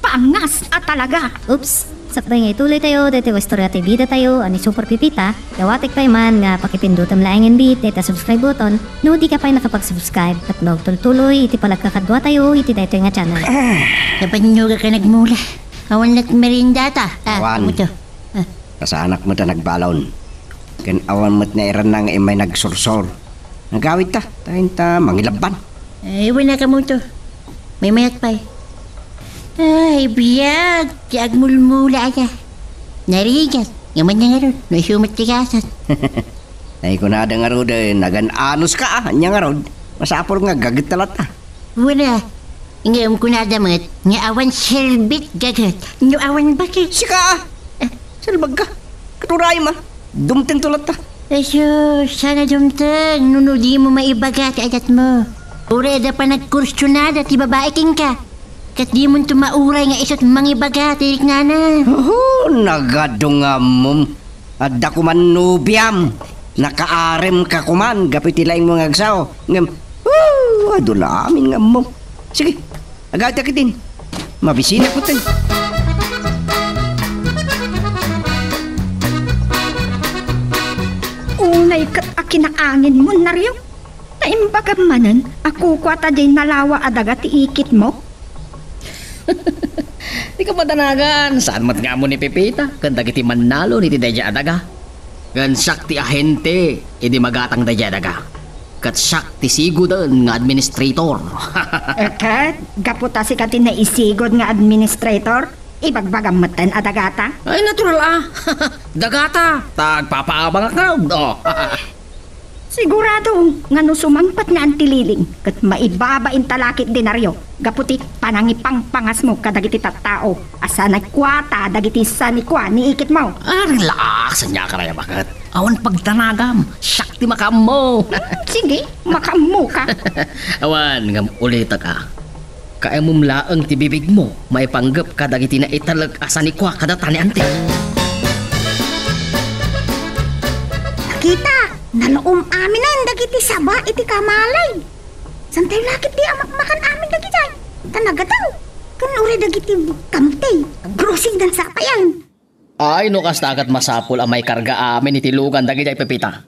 pangas a talaga! Oops! Sakbay nga ituloy tayo, daytoy nga istorya ti bida tayo, a ni Super Pepita, dawatek pay man nga pakipindutem laengen bit dayta subscribe button, no di ka pay nakapag-subscribe, ket maagtultuloy iti panagkakadua tayo iti daytoy nga channel. Nabannog a ka nagmula. Awan met meriendata. Ah, Awan. Amo to. Ah. Kasaanak met a nagbalon. Ken awan met nairanna nga immay nagsursor. Nagawidta, ta inta mangilabban. Ay, wala ka mo to. Maymayat pay. Ay, biag. Ti agmulmula aya. Narigat. Nga man nga ngarud. No isu met ti gasat. Ay, kunada ngaruden, nagan-anos ka, ah. Anya ngarud, masapul nga gaget ta latta. Wala. Ngem kunada met nga awan serbit gaget no awan baki. Sika, ah. Eh, salbagka. Ket urayem, ah. Dumtengto latta. Ay, sus, saan a dumteng no, no dimo maibaga ti ayatmo. Uray adda panagkursyonada ti babai kenka. Ket dimonto mauray nga isu't mangibaga ti riknana. Oho, nagadu nga ammom. Adda koman nobiam. Nakaarem ka koman gapu iti laingmo nga agsao. Ngem, uh, adu la amin nga ammom. Sige, agawidta ketdin. Mabisinak metten. Naiket a kinaanginmo, Nario. Naimbagam manen a kukuata diay nalawa a daga ti ikitmo? Dika madanagan, saan met nga ammo ni Pepita ken dagiti mannalon iti daydiay a daga. Ken siak ti ahente idi magatang daydiay a daga. Ket siak ti sigoden nga administrator. Ket gapu ta sika ti naisigod nga administrator, ibagbagam metten a dagata? Ay, natural a. Dagata, ta agpapaabangak ngarud, oh. Sigurado nga no sumangpet nga antililing, ket maibabain ta la ketdi, Nario, gapu ti panangipangpangasmo kadagiti tattao a saan a kuata dagiti saan a kua ni ikitmo. Ah, relax, ania ka, Raya, baket? Awan pagdanagam, siak ti makaammo. Hmm, sige, makaammoka. Awan, ngem ulitek a. Kaaymom laeng ti bibigmo maipanggep kadagiti naitalek a saan a kua kadata ni Ante. Nakita, naluom aminen dagiti saba iti kamalay. Saantayo la ketdi a makmakan amin dagidiay. Ta nagadaw. Ken uray dagiti kamutay, agrosindan sa payan. Ay, no kasta ket masapul a maikarga amin iti lugan dagidiay, Pepita.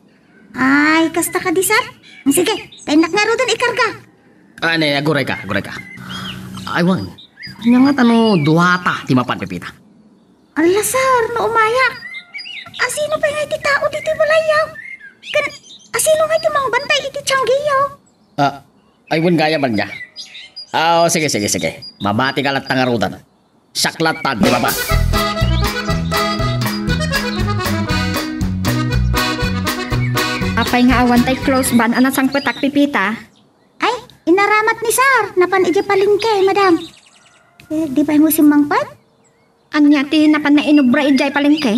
Ay, kasta kadi, sir? Sige, ta innak ngaruden ikarga. Ah, ne, aguray ka, aguray ka. Ay, wen. Ania nga ta no duata ti mapan, Pepita? Ala, sir, no umayak. Asino pay nga iti tao ditoy balayyo? Ken asino nga iti mangbantay iti tianggiyo? Ah, ay, wen gayam ania. Ah, sige, sige, sige. Mabati ka latta ngaruden. Siak latta ti baba. Apay nga awan tay close band a nasangpetak, Pepita? Ay, inaramat ni sir, napan idiay palengke, madam. Eh, di pay mo simmangpet? Ania ti napan nainubra idiay palengke?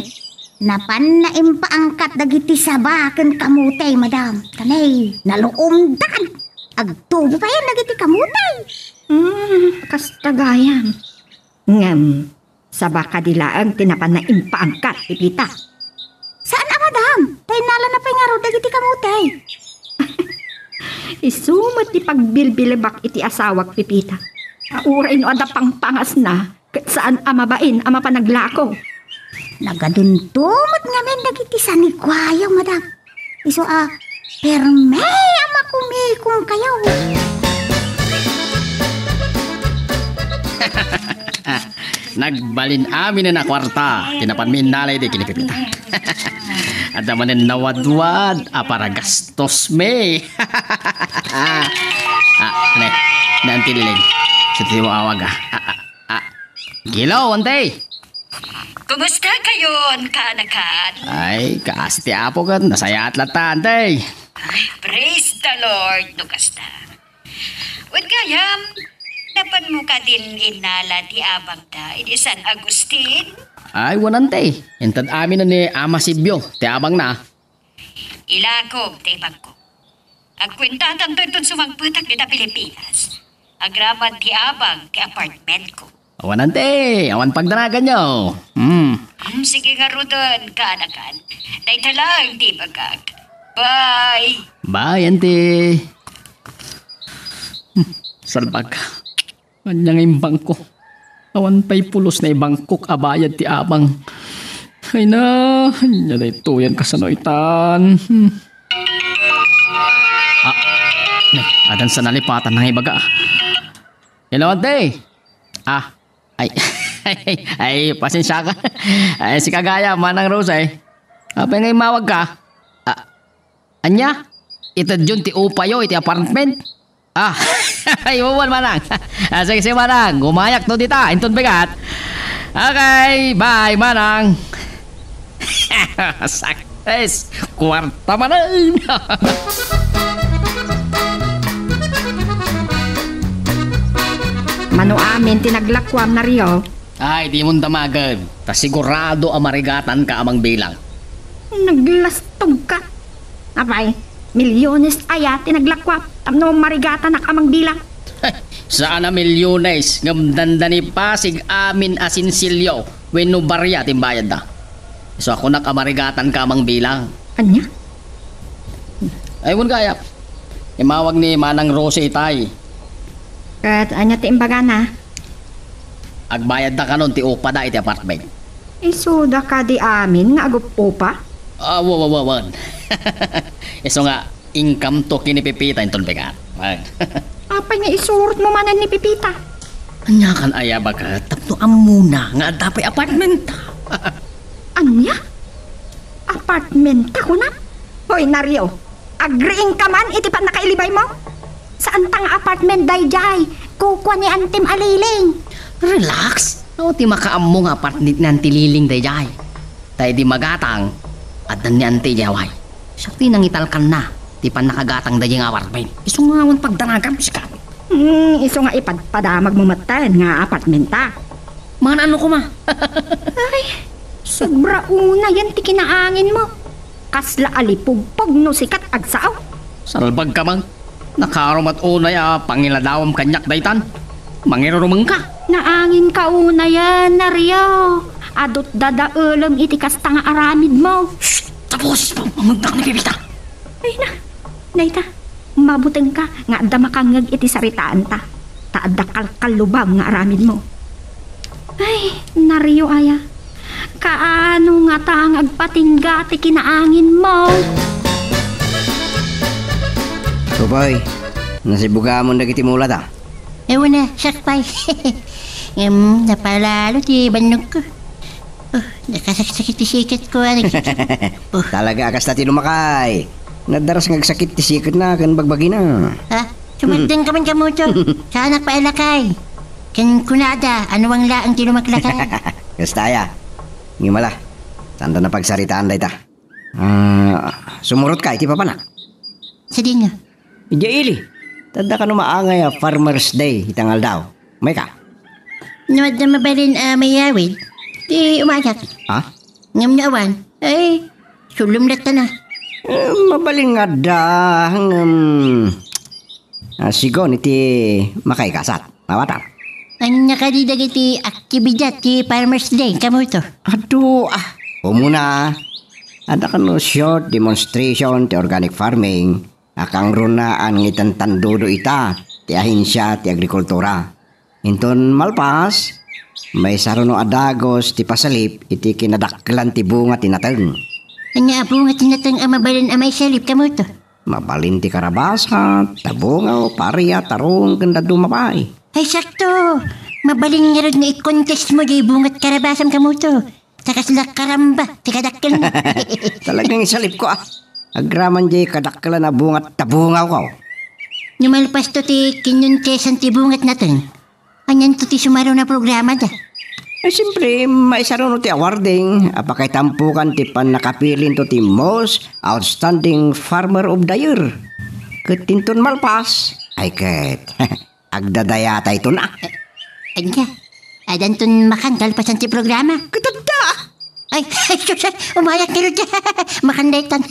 Napan naimpaangkat dagiti saba ken kamutay, madam. Kanay, naluomdan. Agtubo payen dagiti kamutay. Hmm, kasta gayam. Ngem, saba kadi laeng ti napan naimpaangkat, Pepita. Saan a, madam, ta innalana pay ngarud dagiti kamutay. Isu met ti pagbilbilibak iti asawak, Pepita. A uray no adda pangpangasna, ket saan a mabain a mapanaglako. Nagadunto met ngamin dagiti sanikuayo, madam. Isu a, perme a makumikom kayo. Nagbalin amin a kuarta ti napanmi innalay di kinipipita. Adda manen nawadwad a para gastos mi. Ah, ne, nanti liling. Sa ti awag, ah. Ah, ah, ah. Hello, ante. Kumusta kayon, kaanakan? Ay, kaasi ti Apo ket nasayaat latta, ante. Ay, praise the Lord, no kasta. Wen gayam, napanmo kadin innala ti abangda idi San Agustin? Ay, wen, ante. Inted amin ni Ama Sibio ti abangna. Ilakog ti ibagko. Agkuentatanto inton sumangpetak dita Pilipinas. Agraman ti abang ti apartmentko. Awan, ante, awan pagdanaganyo. Hmm. Hmm, sige ngaruden, kaanakan. Dayta laeng ti ibagak. Bye. Bye, ante. Hmm, salbag. Ania nga imbangko? Awan pay pulos naibangkok a bayad ti abang. Ay na, ania daytoyen kasano itan? Hmm. Ah, ne, addan sa nalipatan nga ibaga. Hello, ante. Ah, ay, ay, pasensiaka. Ay, sika gayam, Manang Rose, eh. Apay nga immawagka? Ah, ania? Itedyon ti upayo iti apartment? Ah, ay, wen, manang. Ah, sige, sige, manang. Umayakto dita, inton bigat. Okay, bye, manang. Success! Kuwarta manen! Mano amin ti naglakuam, Nario? Ay, dimon damagen. Ta sigurado a marigatanka a mangbilang. Naglastogka. Apay, milyones aya ti naglakuam tapno marigatanak a mangbilang? Saan a milyones, ngem dandani pasig amin a sinsilyo wenno baria ti imbayadda. Isu a kunak a marigatanka a mangbilang. Ania? Ay, wen gayam. Immawag ni Manang Rosie itay. Ket ania ti imbagana? Agbayadda kanon ti upada iti apartment. Isuda kadi amin nga agup-upa? Ah, wa, wa, wa, wen. Isu nga, inkamto ken ni Pepita inton bigat. Ay. Apay nga isurotmo manen ni Pepita? Ania kan aya baket tapno ammona nga adda pay apartmenta? Ania? Apartmenta, kunam? Hoy, Nario, agriingka man iti pannakailibaymo? Saanta nga apartment daydiay, kukua ni Antim a Liling. Relax. No, ti makaammo nga apartment ni Anti Liling daydiay. Ta idi magatang, addan ni Anti idiay away. Siak ti nangitalkanna ti pannakagatang daydiay nga apartment. Isu nga awan pagdanagam, sika. Hmm, isu nga ipadpadamagmo metten nga apartmenta. Mangan-ano koma? Ay, sobra unayen ti kinaanginmo. Kasla alipugpog no sikat agsao. Salbagka man. Nakarumat unay a pangiladawam kaniak daytan. Mangirurumengka. Naanginka unayen, Nario. Adut dadaelem iti kasta nga aramidmo. Shh! Tapos, pamangagdak ni Pepita. Ay na, dayta, mabutengka nga adda makangngeg iti saritaanta, ta adda kalkallubang nga aramidmo. Ay, Nario aya, kaano ngata nga agpatingga ti kinaanginmo? Uy, nasibugamon dagiti mulata. Ewan na, siak pay. Ngem, napalalo ti bannogko. Oh, nakasaksakit ti siketko, ah, nag-, oh. Talaga a kasta ti lumakay. Nadaras nga agsakit ti siketna ken bagbagina. Ha? Sumagdengka man, Kamuto. Saanak pay a lakay. Ken kunada, anuang laeng ti lumaklakay. Kasta aya. Ngem ala, saanda napagsaritaan dayta. Ah, sumurotka iti papanak. Sadino? Idiay ili. Ta adda kano maangay a Farmer's Day ita nga aldaw. Mayka? No adda mabalin a mayawid, ti umayak. Ha? Ngem no awan, ay, sulom latta na. Eh, mabalin nga adda, ngem, ah, sigun iti makaikasat. Awatam. Ania kadi dagiti aktibidad ti Farmers Day, Kamuto? Adu, ah, umuna, adda kano short demonstration ti organic farming a kangrunaan nga itantandudo ita ti ahensia ti agrikultura. Inton malpas, maisaruno a dagus ti pasalip iti kinadakkelan ti bunga ti nateng. Ania a bunga ti nateng a mabalin a maisalip, Kamuto? Mabalin ti karabasat, tabungaw, paria, tarong, ken dadduma pay. Ay, sakto! Mabalin ngarud nga i-contest mo diay bungat karabasam, Kamuto. Ta kasla karamba ti kadakkelmo. Talagang isalipko, ah. Agraman diay kadakkelan a bungat tabungawko. No malpasto ti kinuntesan ti bungat nateng, anianto ti sumaruno a programada? Eh, siyempre, maisaruno ti awarding a pakaitampukan ti pannakapilinto ti Most Outstanding Farmer of the Year. Ket inton malpas, ay ket, agdadayatayton a. Eh, ania? Adanton makan kalpasan ti programa? Ket adda! Ay, ay, sus, ay, umayak ngarud. Makan daytan.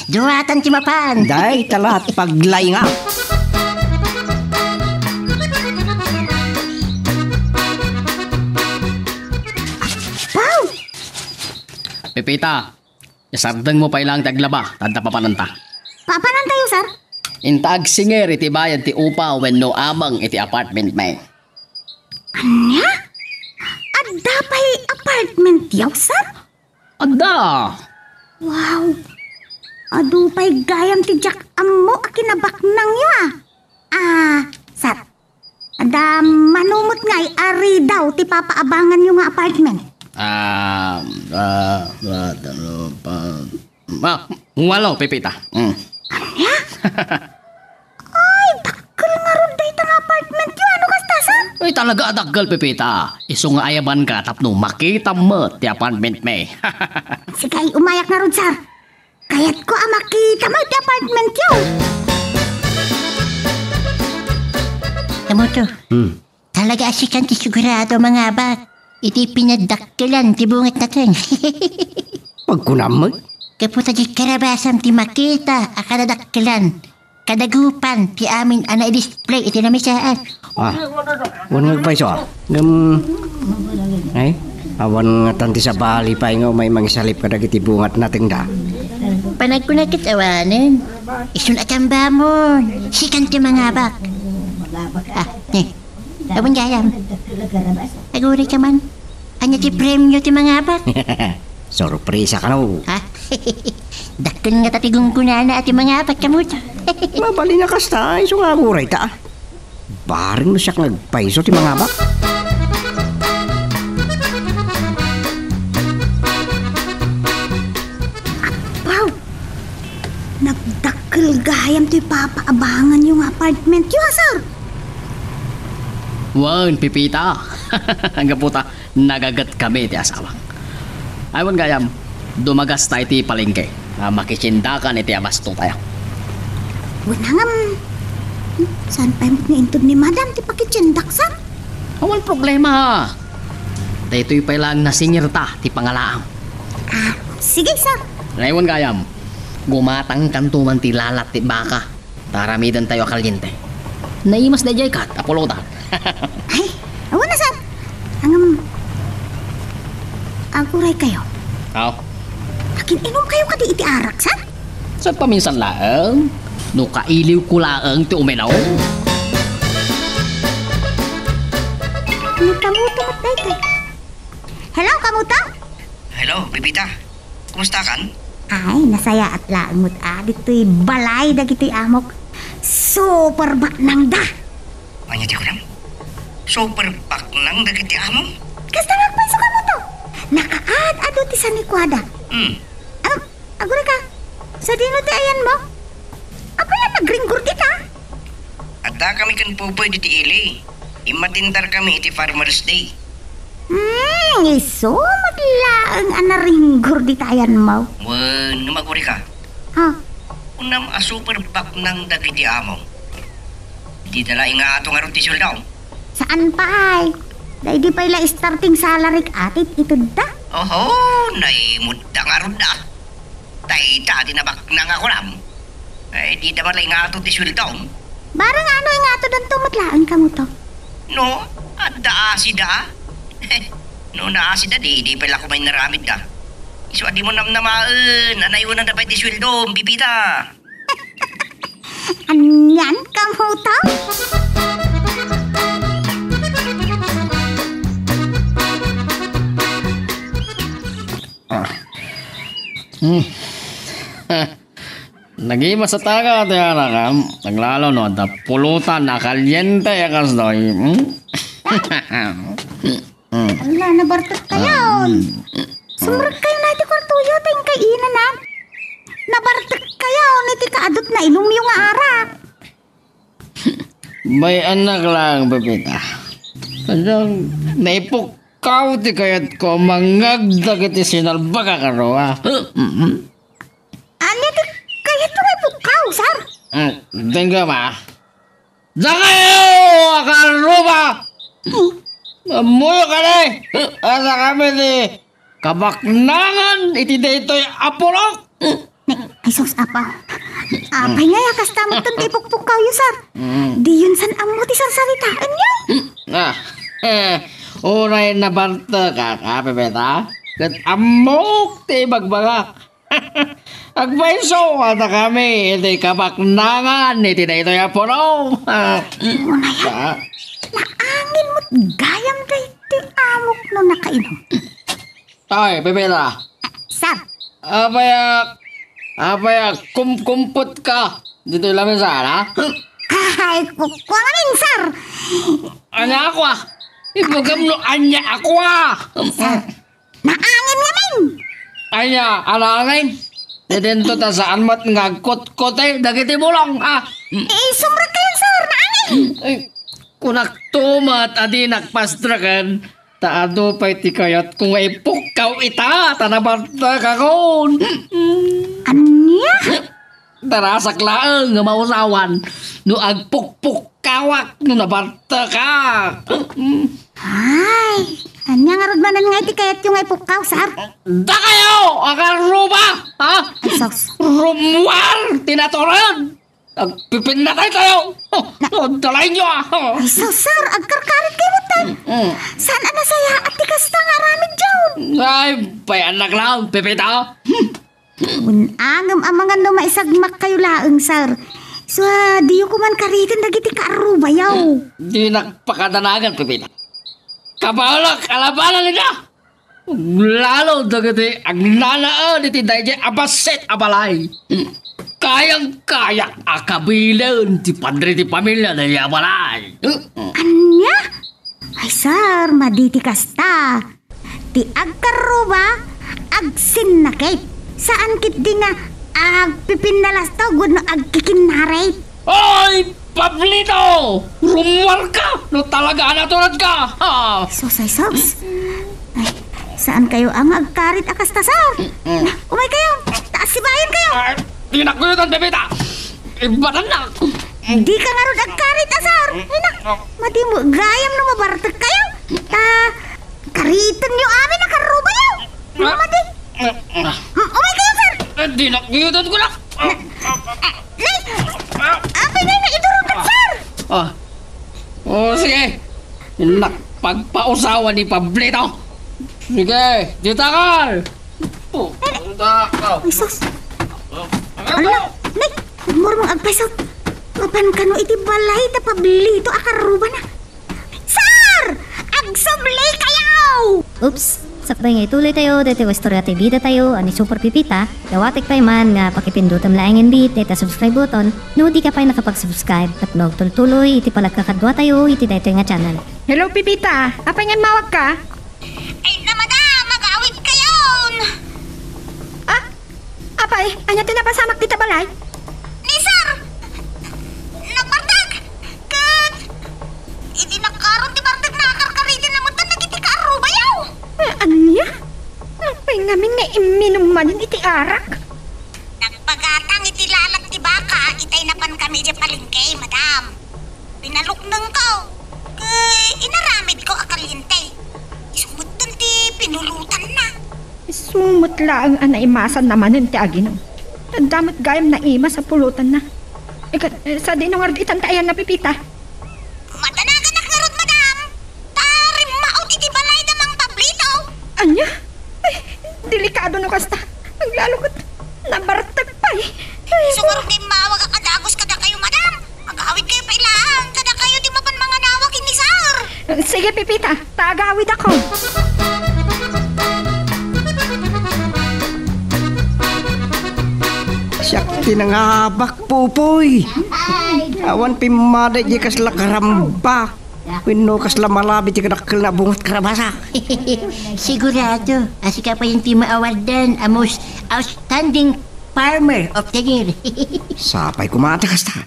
Duatan ti mapan. Dayta la't paglainga. Wow! Pepita, isardengmo pay laeng ti aglaba, ta adda papananta. Papanantayo, sir? Inta agsinger iti bayad ti upa wenno ameng iti apartment mi. Ania? Adda pay apartment yo, sir? Adda! Wow! Adu pay gayam ti diak ammo a kinabaknangyo, ah. Ah, sir, adda mano met ngay a ridaw ti papaabanganyo nga apartment? Ah, ah, ah, ano pa? Ah, walo, Pepita. Mm. Ania? Ay, dakkel ngarud dayta nga apartment yo. Ano kasta, sir? Ay, talaga a dakkel, Pepita. Isu nga ayabanka tapno makitam met ti apartment mi. Sige, umayak ngarud, sir. Kayatko a makitam met ti apartment yo. Kamuto. Hmm. Talaga a sikan ti sigurado a mangabak iti pinadakkelan ti bungat nateng. Pagkunam met? Gapu ta diay karabasam ti makita a kadadakkelan, kadagupan ti amin a nai-display iti lamisaan. Ah, wen nga agpayso, ah. Ngem, ay, awan ngatan ti sabali pay nga umay mangisalip kadagiti bungat natengda. Panagkunak ket awanen. Isun a tambamon, sikan ti mangabak. Ah, ne. Awan gayam. Aguray ka man. Ania ti premio ti mangabak? Sorpresa kano. Ha? Dakkel ngata ti gunggonana a ti mangabat, Kamuto. Mabalin a kasta, isu nga agurayta. Bareng no siak nga agpayso ti mangabak. Apo! Nagdakkel gayam toy papaabanganyo nga apartmentyo, a, sir? Wen, Pepita. Gapu ta nagagetkami ti asawak. Ay, wen gayam, dumagasta iti palengke. A, makitiendakan iti abastotayo. Wen, ngem, saan pay met nga inted ni Madam ti pakitiendak, sir? Awan problema. Daytoy pay laeng nasingerta ti pangalaam. A, sige, sir. Ay, wen gayam, gumatangkanto man ti lalat ti baka. Ta aramidantayo a kaliente. Naimas daydiay kat a pulutan. Ay, awan a, sir. Ngem, aguraykayo. Aw. Akin-inumkayo kadi iti arak, sir? Saan paminsan laeng? No kailiwko laeng ti uminom. Ni Kamuto met daytoy. Hello, Kamuto? Hello, Pepita. Kumustakan? Ay, nasayaat laeng met a ditoy balay dagiti amok. Super baknangda. Ania ti kunam? Super baknang dagiti amom? Kasta nga agpayso, Kamuto. Naaad-adu ti sanikuada. Hmm. Am, agurayka, sadino ti ayanmo? Apay a nagringgor dita? Addakami ken Popoy ditoy ili. Immatendarkami iti Farmers Day. Hmm, isu met laeng a naringgor dita ayanmo. Wen, no agurayka. Ha? Kunam a super baknang dagiti amom. Dida la ingato ngarud ti sueldom? Saan pay? Daydi pay la starting salaryk a ti itedda. Oho, naimutda ngarud a. Dayta ti nabaknang a kunam. Ay, dida met la ingato ti sueldom. Bareng no ingatodanto met laeng, Kamuto. No, adda asida. No naasida, di, di pay la koma inaramidda. Isu a dimo namnamaen a nayawnanda pay ti sueldom, Pepita. Anian, Kamuto? Ah. Hmm. Nagimas a taka ti arakam, aglalo no adda pulutan a kaliente a kastoy. Hmm? Hmm. Ala, nabartekkayon. Hmm. Sumrekkayon iti kuartoyo, ta inkay inanan. Nabartekkayon iti kaadut nainumyo nga arak. Bay-annak laeng, Pepita. Sadyang naipukkaw ti kayatko a mangngeg dagiti sinalbag a karrua. Mm-mm. Ania ti kayatmo nga ipukkaw, sir? Mm, dengga ba? Dakayo a karrua! Hmm. Ammoyo kadi! Adda kami ti kabaknangan iti daytoy a pulok. Ay, sus, Apo. Apay ngay a kasta metten ti ipukpukkawyo, sir? Mm. Diyon san ammo ti sarsaritaenyo? Ah, eh, uray nabartekak, a, Pepita, ket ammok ti ibagbagak. Agpayso, adda kami iti kabaknangan iti daytoy a pulok. Unay, ah, naangin met gayam daytoy amok no nakainom. Ay, Pepita. Sir. Apay a, apay a, kum-, kumputka ditoy lamesa, ha? Ay, ku-, kua ngamin, sir. Ania a kua? Ibagam no ania a kua? Sir, naangin ngamin. Ania a naangin? Didinto ta saan met nga agkutkuti dagiti bulong, ha? Eh, sumrekkayon, sir, naangin. Ay, kunakto met a dinak pastreken. Ta adu pay ti kayatko nga ipukkaw ita, ta nabartekakon. Ania? Darasak laeng nga mausawan no agpukpukkawak no nabartekak. Ay, ania ngarud manen nga iti kayatyo nga ipukkaw, sir? Dakayo a karrua, ha? Ay, sus. Rummuar ti natured. Agpipinnataytayo! Oh, na- oh, dalaynyo, ah! Oh. Ay, sus, sir, agkarkaritkayo metten. Mm. Saan a nasayaat ti kasta nga aramidyon? Ay, bay-annak laeng, Pepita. Wen, ngem amangan no maisagmakkayo laeng, sir. Isu a, diyo koman kariten dagiti kaarrubayo. Dinak pakadanagan, Pepita. Kabaelak a labanan ida! Lalo dagiti agnanaed iti daydiay a bassit a balay. Kayang-kayak a kabilen ti padre ti pamilia daydiay a balay. Ania? Ay, sir, madi ti kasta. Ti agkarruba, agsinnakit. Saan ketdi nga agpipinnalastaw wenno agkikinnarit. Oy, Pablito! Rummuarka no talaga a naturedka! Ha! Sus, ay, sus. Ay, saan kayo ang agkarit a kasta, sir? Mm. Umay kayo! Taas sibayan kayo! Ay, dinak kuyutan, Pepita! Ibatannak! Di ka ngarud agkarit a, sir! Ay, nak, madi mo gayam no mabartek kayo! Ta, kariten yo amin a karrubayo! Ano, madi? Mm, umay kayo, sir! Eh, dinak kuyutan ko na! Nay! Apay ngay nga idurog, sir! Ah. Oh, sige. Nak, pagpausawa ni Pablito. Sige, ditakal. Oh, ditakal. Ay, sus. Ala, nay, murmong agpasok. Mapan kano iti balay ta Pablito a karrubana. Sir! Agsubli kayo! Oops! Sakbay nga ituloy tayo daytoy nga istorya ti bida tayo a ni Super Pipita, dawatek pay man nga pakipindutem laengen met dayta subscribe button no di ka pay nakapag-subscribe tapno agtultuloy iti panagkakadua tayo iti daytoy nga channel. Hello, Pipita! Apay nga immawagka? Ay, na, madam! Agawid kayon! Ah? Apay, ania ti napasamak dita balay? Ni sir! Nagbartek! Ket idi nakaron ti bartekna, karkariten na met dagiti kaarrubayo! Ah, ania? Apay ngamin nga imminum manen iti arak? Nagpagatang iti lalat ti baka itay napankami idiay palengke, madam. Pinaluknengko. Ket inaramidko a kaliente. Isu metten ti pinulutanna. Isu met laeng a naimasanna manen ti aginum. Adda met gayam naimas a pulutanna. Ikat, eh, sadino ngarud itan ti ayanna, Pipita? Madanaganak ngarud, madam. Ta rimmaut iti balay da Mang Pablito. Ania? Ay, delikado no kasta. Aglalo ket nabartek pay. Ay, isu ngarud nga immawag a kadagus kadakayo, madam. Agawid kayo pay laeng, kadakayo ti mapan manganawag ken ni sir. Sige, Pipita, ta agawidakon. Siak ti nangabak, Pupoy. Awan pimmada idiay kasla karambak wenno kasla malabi ti kadakkel nga bunga ti karabasa. Sigurado a sika pay ti maawardan a most outstanding farmer of the year. Sapay koma ti kasta.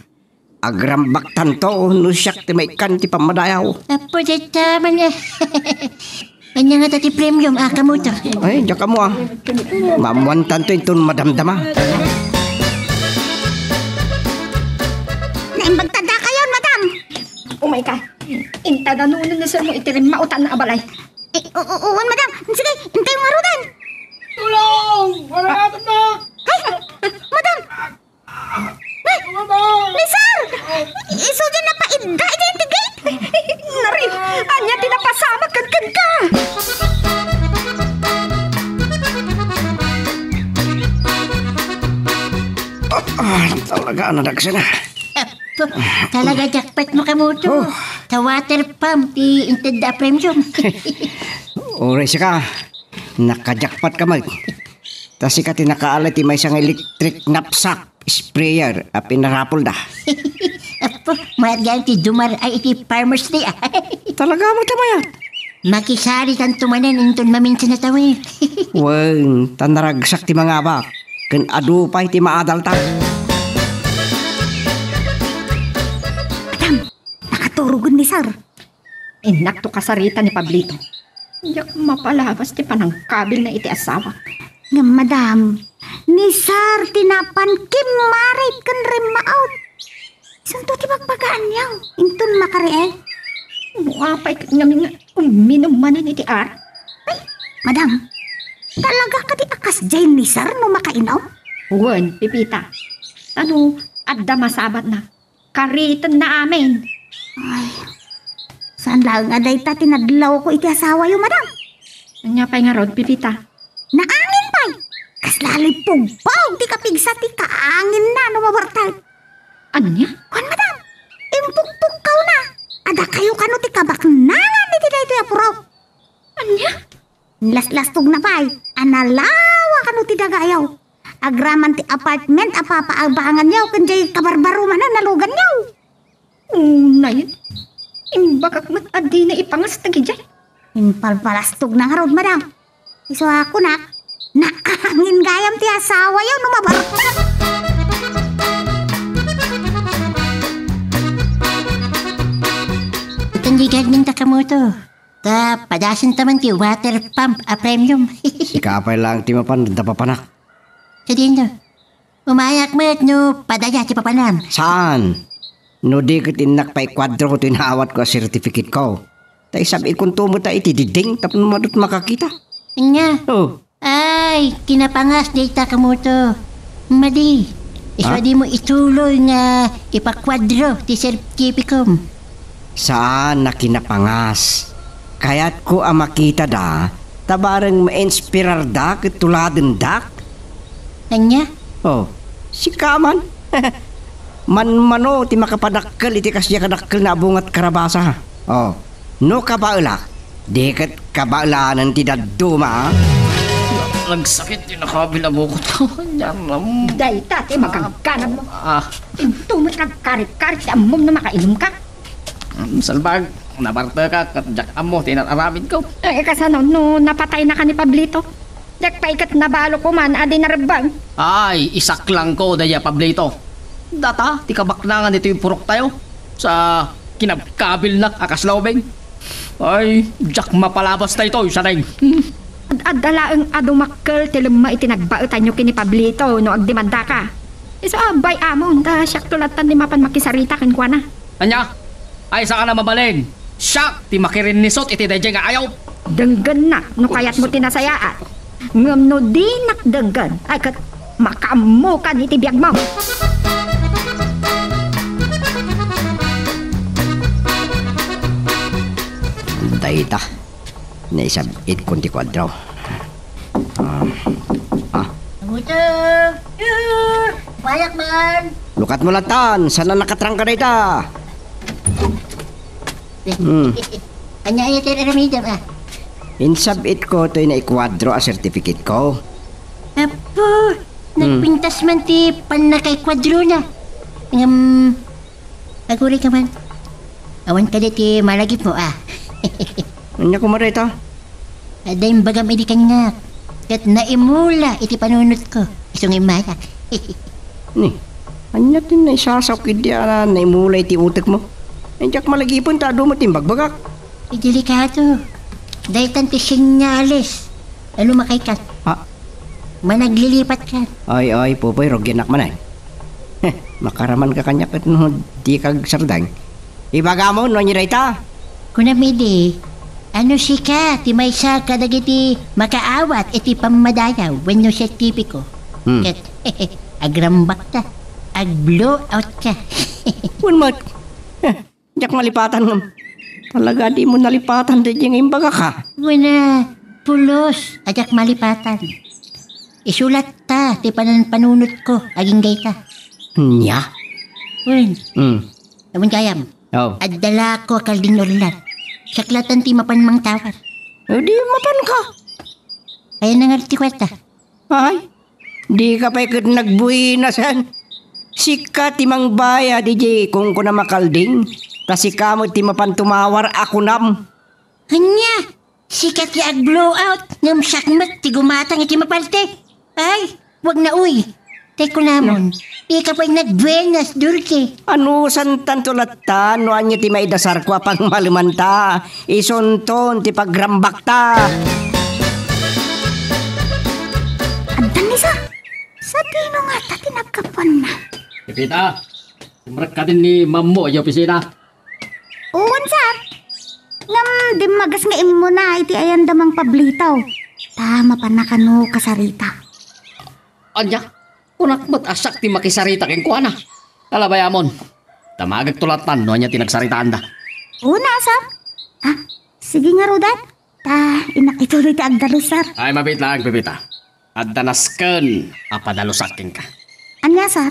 Agrambaktanto no siak ti maikkan ti pammadayaw. Apo, dayta man nga. Ania ngata ti premium a kamoto? Ay, diak ammo, ah. Maammoantanto inton madamdama. Naimbag ta dakayon, madam. Umay ka. Inta da nunen ni sir mo iti rimmautan a balay. Eh, u-, u-, uwan, madam. Sige, intay ngaruden. Tulong! Wala na. Ay, madam! Ay, ni sir! Isu diay napaidda idiay ti gate! Nari, ania ti napasamak kenka? Ah, ah, talaga, nadagsa na. Apo, talaga jackpot mo, kamoto. Oh. Ta water pump ti intedda a premium. Uray sika, nakajackpot ka met. Ta sika ti nakaala ti maysa nga electric knapsack sprayer a pinarapolda. Apo, mayat gayam ti dumar-ay iti Farmers Day, ah. Talaga met a mayat. Makisaritanto manen inton maminsan a tawen. Wen, ta naragsak ti mangabak, ken adu pay ti maadalta. Madam, nakaturogen ni sir. Innakto kasarita ni Pablito. Diak mapalabas ti panangkabilna iti asawak. Ngem, madam, ni sir ti napan kimmarit ken rimmaut. Isunto ti bagbagaanyo inton makariay. No apay ket ngamin nga umminum manen iti arak? Ay, madam, talaga kadi a kasdiay ni sir no makainum? Wen, Pipita. Ta no adda masabatna, karitenna amin. Ay, saan laeng a dayta ti nadlawko iti asawayo, madam? Ania pay ngarud, Pipita? Naangin pay! Kasla lipugpog ti kapigsa ti kaanginna no mabartek. Ania? Kuan, madam, impukpukkawna. Adda kayo kano ti kabaknangan iti daytoy a purok. Ania? Las Lastogna pay, a nalawa kano ti dagayaw. Agraman ti apartment a papaabanganyaw ken diay kabarbarumanan a luganyaw. Unay, imbagak met a dina ipangas dagidiay. Impalpalastogna ngarud, madam. Isu a kunak, naangin gayam ti asawayo no mabarkak. Itan di garden ta kamoto. Ta padasenta man ti water pump a premium. Sika pay laeng ti mapan, adda papanak. Sadino? Umayak met no padaya ti papanam. Saan? No di ket innak pay kuadro ti naawatko a sertifikatko. Ta isab-itkonto met iti dingding tapno madut makakita. Ania? Oh. Ay, kinapangas dayta kamoto. Madi. Isu a dimo ituloy nga ipakuadro ti sertifikum. Saan a kinapangas. Kayatko a makitada, ta bareng mainspirarda ket tuladendak. Ania? Oh, sika man. Manmano ti makapadakkel iti kasdiay kadakkelna a bunga ti karabasa. Oh, no kabaelak, di ket kabaelanen ti dadduma, a? Nagsakit ti nakabil a bukotko. Ania ram. Dayta ti magagganammo. Ah. Intomo ti nagkarit-karit ti ammom no makainumka. Mm, salbag, nabartekak ket diak ammo ti inar-aramidko. Eh, kasano no napataynaka ni Pablito? Diak pay ket nabalo koman a di narebbeng. Ay, isaklangko daydi a Pablito. Data ti kabaknangan ditoy puroktayo. Sa kinabkabilnak a kasla ubing. Ay, diak mapalabas daytoy, Saneng. Ad-adda laeng a dumakkel ti lemma iti nagbaetanyo ken ni Pablito no agdemandaka. Isu a bay-amon ta siakto latta ti mapan makisarita kenkuana. Ania? Ay, saan a mabalin? Siak ti makirinnisut iti daydiay nga ayup. Denggennak no kayatmo ti nasayaat. Ngem no dinak denggen, ay ket makaammokan iti biagmo. Dayta. Naisab-itkon ti kuadro. Ah. Ah. Kamoto! Umayak man! Lukatmo latta, saan a nakatrangka dayta? Hmm. Ania, ania ti aramidem, ah? Insab-itko toy naikuadro a sertifikatko. Apo, hmm, nagpintas man ti pannakaikuadrona. Ngem, aguray ka man. Awan kadi ti malagipmo, ah. Ania koma dayta? Adda imbagam idi kaniak. Ket naimula iti panunotko. Isu nga immaya. Ni, ania ti naisasaok idi a naimula iti utekmo? Ay, diak malagipen ta adu met ti imbagbagak. Ti delikado. Daytan ti senyales a lumakaykan. Ah. Managlilipatkan. Ay, ay, Popoy, rugianak manen. Heh, makaramanka kaniak ket no dika agsardeng. Ibagam no ania dayta? Kunam idi, ano sika ti maysa kadagiti makaawat iti pammadayaw wenno sertipiko? Hmm. Ket, agrambakta, ag-blow out ka. Wen met. Heh, Diak malipatan ngem. Talaga dimo nalipatan daydiay nga imbagak, a? Wen a, pulos a diak malipatan. Isu latta ti pananpanunotko agingga ita. Nia? Wen. Hmm. Awan gayam. Oh. Adda la ko a kalding urlan. Siak latta ti mapan mangtawar. O di mapanka. Ayan na nga ti kuarta. Ay, dika pay ket nagbuenasen. Sika ti mangbayad idiay kunkunam a kalding, ta sika met ti mapan tumawar a kunam. Ania? Sika ti ag-blow out, ngem siak met ti gumatang iti mapalte. Ay, wag na, uy. Tay kunamon, dika pay nagbuenas, Dulce. Anusantanto latta no ania ti maidasarko a pangmalemanta. Isunton ti pagrambakta. Addan ni, sir. Sadino ngata ti naggapuanna? Pepita, simrek kadin ni Mammo idiay opisina. Wen, sir. Ngem dimmagas nga immuna iti ayanda Mang Pablito. Ta mapanna kano kasarita. Ania? Kunak met a siak ti makisarita kenkuana. Ala, bay-amon. Damagekto latta no ania ti nagsaritaanda. Una, sir. Ah, sige ngaruden. Ta, innak ituloy ti agdalus, sir. Ay, mabiit laeng, Pepita. Adda nasken a padalusak kenka. Ania, sir?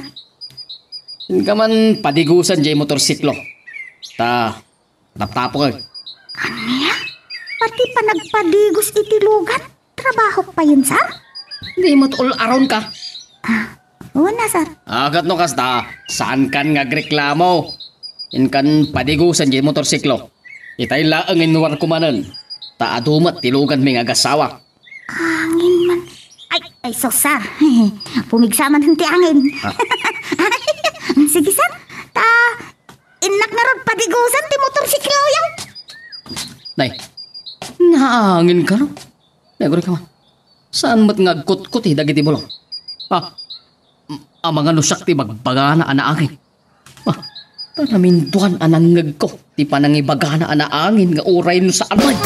Inka man padigusen diay motorsiklo. Ta, taptapoken. Ania? Pati panagpadigus iti lugan? Trabahok payen, sir? Di met ul-aron ka. Ah, una, sir. Ah, ket no kasta, saankan nga agreklamo. Inkan padigusan diay motorsiklo. Itay laeng inwarko manen. Ta adu met ti luganmi nga agassawa. Angin man. Ay, ay, sus, sir. Pumigsa man ti angin. Ah. Ay, sige, sir. Ta, innak ngarud padigusan ti motorsikloyo. Nay, naangin ka, no? Nay, aguri ka man. Saan met nga agkutkuti dagiti bulong? Ah, m-, amangan no siak ti bagbagana a naangin. Ah, ta naminduan a nangngegko ti panangibagana a naangin nga uray no saan man.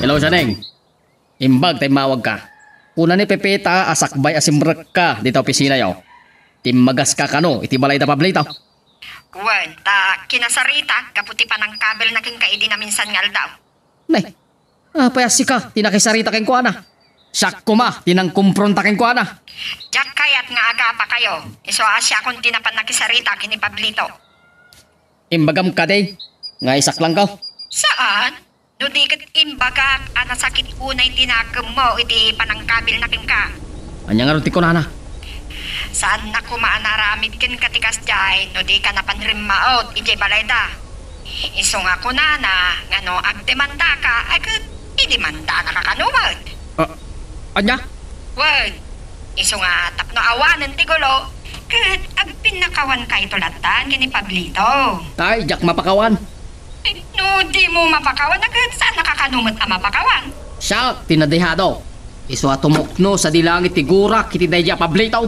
Hello, Sianeng. Imbag ta immawagka. Kuna ni Pepita a sakbay a simrekka dita opisinayo. Timmagas ka kano iti balay da Pablito? Wen, ta kinasaritak gapu ti panangkabilna kenka idi naminsan nga aldaw. Nay, apay a sika ti nakisarita kenkuana? Siak koma ti nangkumpronta kenkuana. Diak kayat nga agapakayo. Isu a siakon ti napan nakisarita ken ni Pablito. Imbagam kadi nga isaklangko? Saan? No di ket imbagak a nasakit unay ti nakemmo iti panangkabilna kenka. Ania ngarud ti kunana? Saanna koma a naaramid kenka ti kasdiay no dika napan rimmaut idiay balayda. Isu nga kunana nga no agdemandaka, ay ket idemandanaka kano met. Ah, ania? Wen, isu nga tapno awanen ti gulo, ket agpinnakawankayto lattan ken ni Pablito. Ay, diak mapakawan. No dimo mapakawan, ket saannaka kano met a mapakawan. Siak ti nadehado. Isu a tumukno sadi langit ti gurak iti daydiay a Pablito.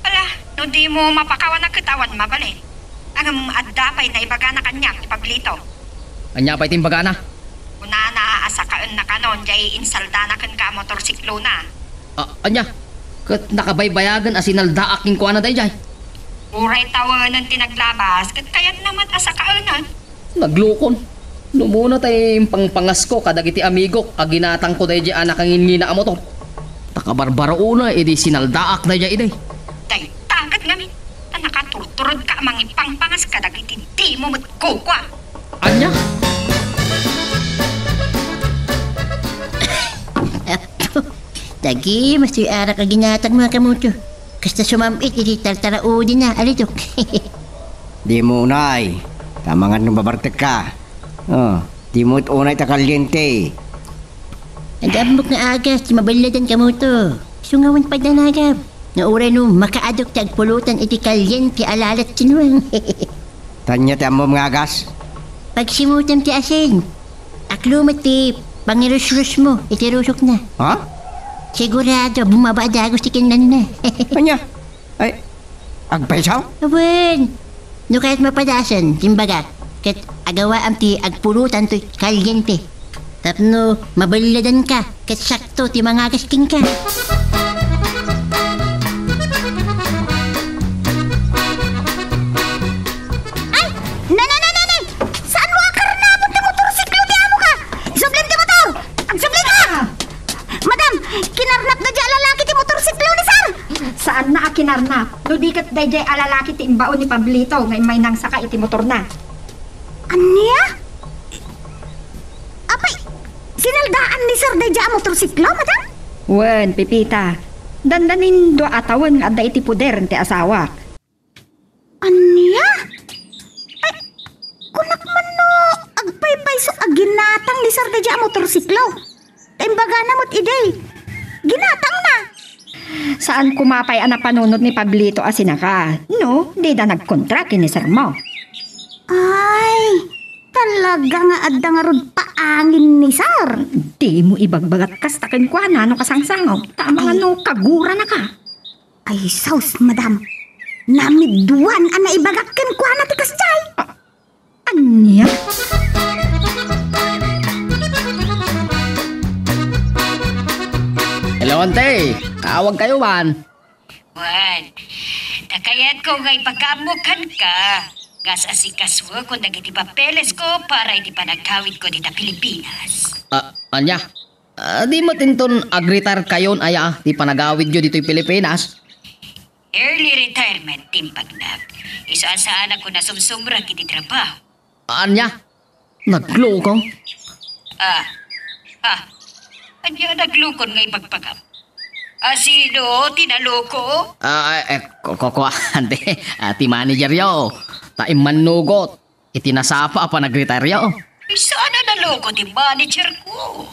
Ala, no dimo mapakawan, ket awan mabalin. Ngem adda pay naibagana kaniak ni Pablito. Ania pay ti imbagana? Kunana a sakaenna kanon diay insaldana kenka a motorsiklona. Ah, ania? Ket nakabaybayagen a sinaldaak kenkuana daydiay. Uray tawenen ti naglabas, ket kayatna met a sakaenan. Naglukon. No umuna tay impangpangasko kadagiti amigok a ginatangko daydiay a nakangingina a motor. Ta kabarbaro unay idi sinaldaak daydiay idi. Dayta ket ngamin, ta nakaturturodka a mangipangpangas kadagiti dimo met kukua. Ania? Dagi, mastoy arak a ginatangmo a kamoto. Kasta sumam-it iti tartaraudina, alitok. Dimo unay, ta amangan no mabartekka. Oh, dimo met unay ta kaliente. Ag-ammok nga agas ti maballadan kamoto. Isu nga awan pay danagam. Nga uray no makaadok ti agpulutan iti kaliente a lalat ti nuang. Ania ti ammom nga agas? Pagsimutem ti asin. Aklo met ti pangirusrusmo iti rusokna. Ha? Sigurado, bumaba a dagus ti kinnanna. Ania? Ay, agpayso? Awan. No kayat mapadasan, timbagak, ket agawaam ti agpulutan toy kaliente. Tapno maballadanka, ket sakto ti mangagas kenka. Ay! Na, na, na, na, na! Saanmo a karnapon ti motorsiklo ti amoka? Isublim ti motor! Agsubli ka! Madam, kinarnap daydiay a lalaki ti motorsiklo ni sir! Saanna a kinarnap, no di ket daydiay a lalaki ti imbao ni Pablito nga immay nangsaka iti motorna. Ania? Apay, sinaldaan ni sir daydiay a motorsiklo, madam? Wen, Pepita. Dandanin dua a tawen nga adda iti poder ti asawak. Ania? Ay, kunak man no agpaypayso a ginatang ni sir daydiay a motorsiklo. Ta imbagana met idi, ginatangna. Saan koma pay a napanunot ni Pablito a sinaka, no, dida nagkontra ken ni sir mo. Ay, talaga nga adda ngarud paangin ni sir. Dimo ibagbagat kasta kenkuana no kasangsango, ta amangan no kaguranaka. Ay, sus, madam. Namidduan a naibagak kenkuana ti kasdiay. A-, ania? Hello, ante. Kaawagkayo man. Wen, ta kayatko nga ibagam kenka nga as-asikasuko dagiti papelesko para iti panagawidko dita Pilipinas. Ah, ania? Ah, di met inton agretirekayon aya ti panagawidyo ditoy Pilipinas? Early retirement ti imbagnak. Isu a saanakon a sumsumrek iti trabaho. Ania? Nagloko? Ah, ah. Ania nagloko nga ibagbaga? Ah, sino ti naloko? Ah, eh, ku-, ku-, kuan, ti, ah, ti manager yo. Ta immannugot iti nasapa a panagretiryo. Saan a naloko ti manager ko?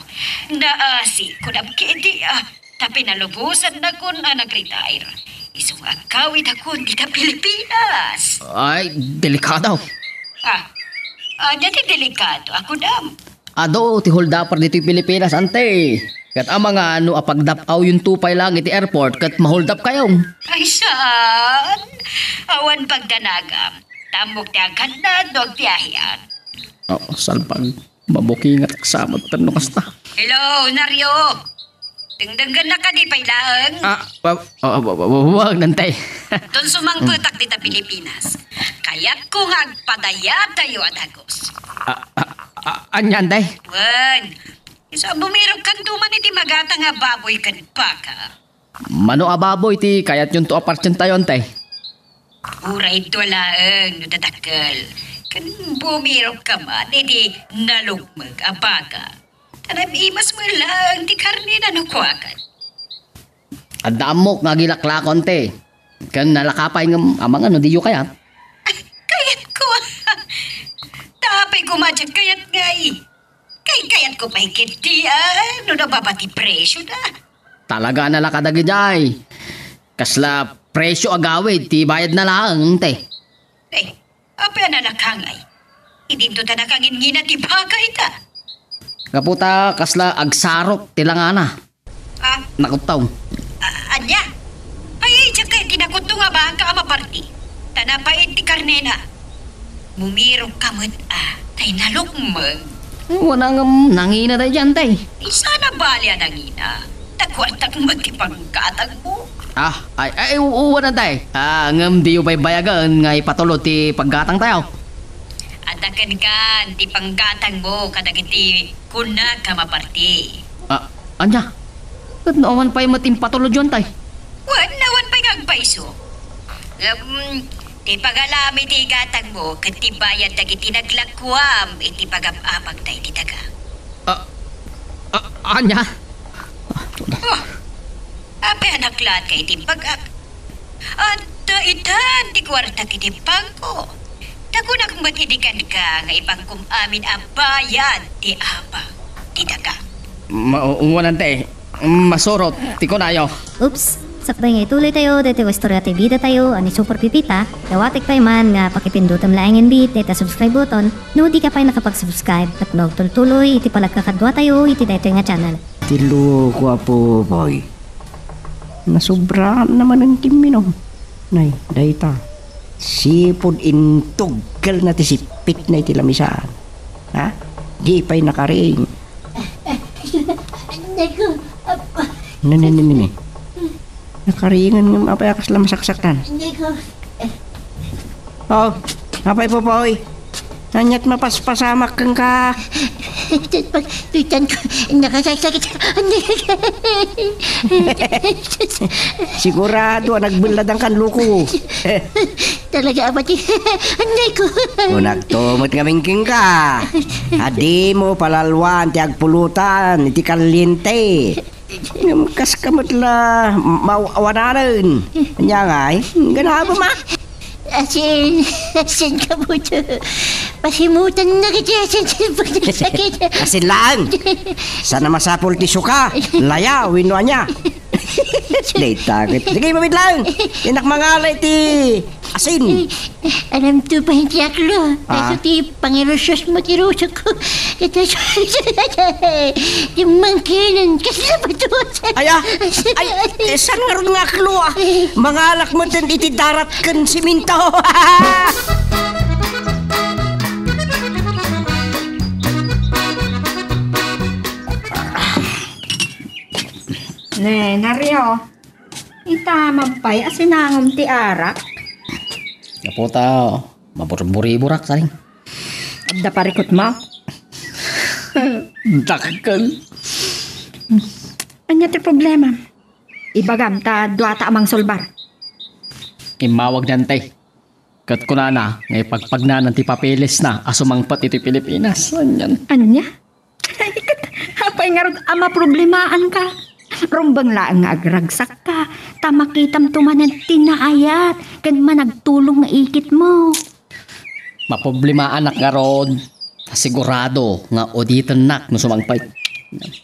Naasi ko na kidi, ah, ta pinalubosan na kun a nagretire. Isu nga agkawid akon dita Pilipinas. Ay, delikado. Ah, ah, dati delikado ako dam. Adu ti hold-upper ditoy Pilipinas, ante. Ket amangan no apagdap-awyonto pay lang iti airport ket ma-hold up kayo. Ay, saan? Awan pagdanagam. Tammok ti agkannad no agbiahean. Oh, salbag. Mabukingat ak sa met no kasta. Hello, Nario. Dengdenggennak kadi pay laeng? Ah, wa-, wa-, wa-, wa-, wa-, wag, nantay. Don sumangpetak dita Pilipinas. Kayatko nga agpadayatayo a dagus. Ah, ah, ah, ania, antay? Wen, isu a bumirok kanto man iti magatang a baboy ken baka. Mano a baboy ti kayatyonto a partsentayo, antay? Uray dua laeng no dadakkel. Ken bumirok ka man iti nalukmeg a baka. Ta naimas met laeng ti karnena no kuakan. Adda ammok nga agilaklako, ante. Ken nalaka pay ngem amangan no diyo kayat. Kayatko. Ta apay koma diak kayat ngay. Kay kayatko pay ketdi, ah, no nababa ti presyona. Talaga a nalaka dagijay. Kasla presyo agawid ti bayadna laeng, te. Eh, apay a nalaka ngay? Idinto ta nakangingina ti baka ita. Gapu ta kasla agsarok ti langana. Ah? Nakutto. Ah, ania? Ay, diak kay ti nakutto nga baka a maparti. Ta napait ti karnena. Bumirok ka met, ah, tay nalukmeg. Wen a ngem nangina daydiay, tay. Saan a bali a nangina. Ta kuartak met ti panggatangmo. Ah, ay, ay, u-, uwan, tay. Ah, ngem diyo baybayagen nga ipatulod ti paggatangtayo. Adda kenka ti panggatangmo kadagiti kunak a maparti. Ah, ania? Ket no awan pay met impatulodyo, tay? Wen, awan pay nga agpayso. Ngem, ti pagalam iti gatangmo ket ti bayad dagiti naglakuam iti pagab-abagda iti daga. Ah, ah, ania? Oh, apay a naklaat ka iti bag-ak? Adda itan ti kuartak iti bangko. Ta kunak met idi kenka nga ibangkom amin a bayad ti abang ti daga. Ma-, uwanan, te. Masurot ti kunayo. Oops! Sakbay nga ituloy tayo daytoy nga istorya ti bida tayo a ni Super Pipita, dawatek pay man nga pakipindutem laengen bit dayta subscribe button no di ka pay nakapag-subscribe ket no agtultuloy iti panagkakadua tayo iti daytoy nga channel. Ti loko a Popoy. Nasobraan na manen ti imminum. Nay, dayta. Sipud intugkelna ti sippitna iti lamisaan. Ha? Di pay nakaring. Nako, apa. Ne, ne, ne, ne, ne. Nakaringan ngem apay a kasla masaksaktan? Nako. Oh, apay, Popoy? Ania't mapaspasamak kenka? Tutan ko, nakasaksakit. Sigurado a nagbelladan kan loko. Talaga, Apo, ti anay ko. Kunakto met ngamin kenka, a dimo palalwan ti agpulutan iti kaliente. Ngem kaska met la ma-, awananen. Ania ngay? Ganaba ma? Asin, asin ka buto. Pasimutan na kita asin sa pagsakit. Asin laeng. Saan a masapul ti suka, laya, wenno ania? Dayta ket. Sige, mabit laeng. Dinak mangala iti asin. Alam to pa, hindi aklo. Ah. Kaso ti pangirusyos mo ti ruso ko. Ito, sorry. Yung mangkinan, kasi napatusan. Ay, ah. Ay, eh, saan nga ron nga aklo, ah? Mangalak mo din iti darat ken siminto. Ne, Nario. Ita, mampay, asinangom ti arak. Gapu ta, maburburiburak, saling. Adda parikot mo? Dakkel. Ania ti problema? Ibagam ta duata a mangsolbar. Immawag diay, te. Ket kunana nga ipagpagnanan ti papelesna a sumangpet iti Pilipinas. Anian? Ania? Apay ngarud a maproblemaanka? Rumbeng laeng nga agragsakka, ta makitamto manen ti naayat ken managtulong nga ikitmo. Maproblemaanak ngarud, ta sigurado nga uditennak no sumangpet.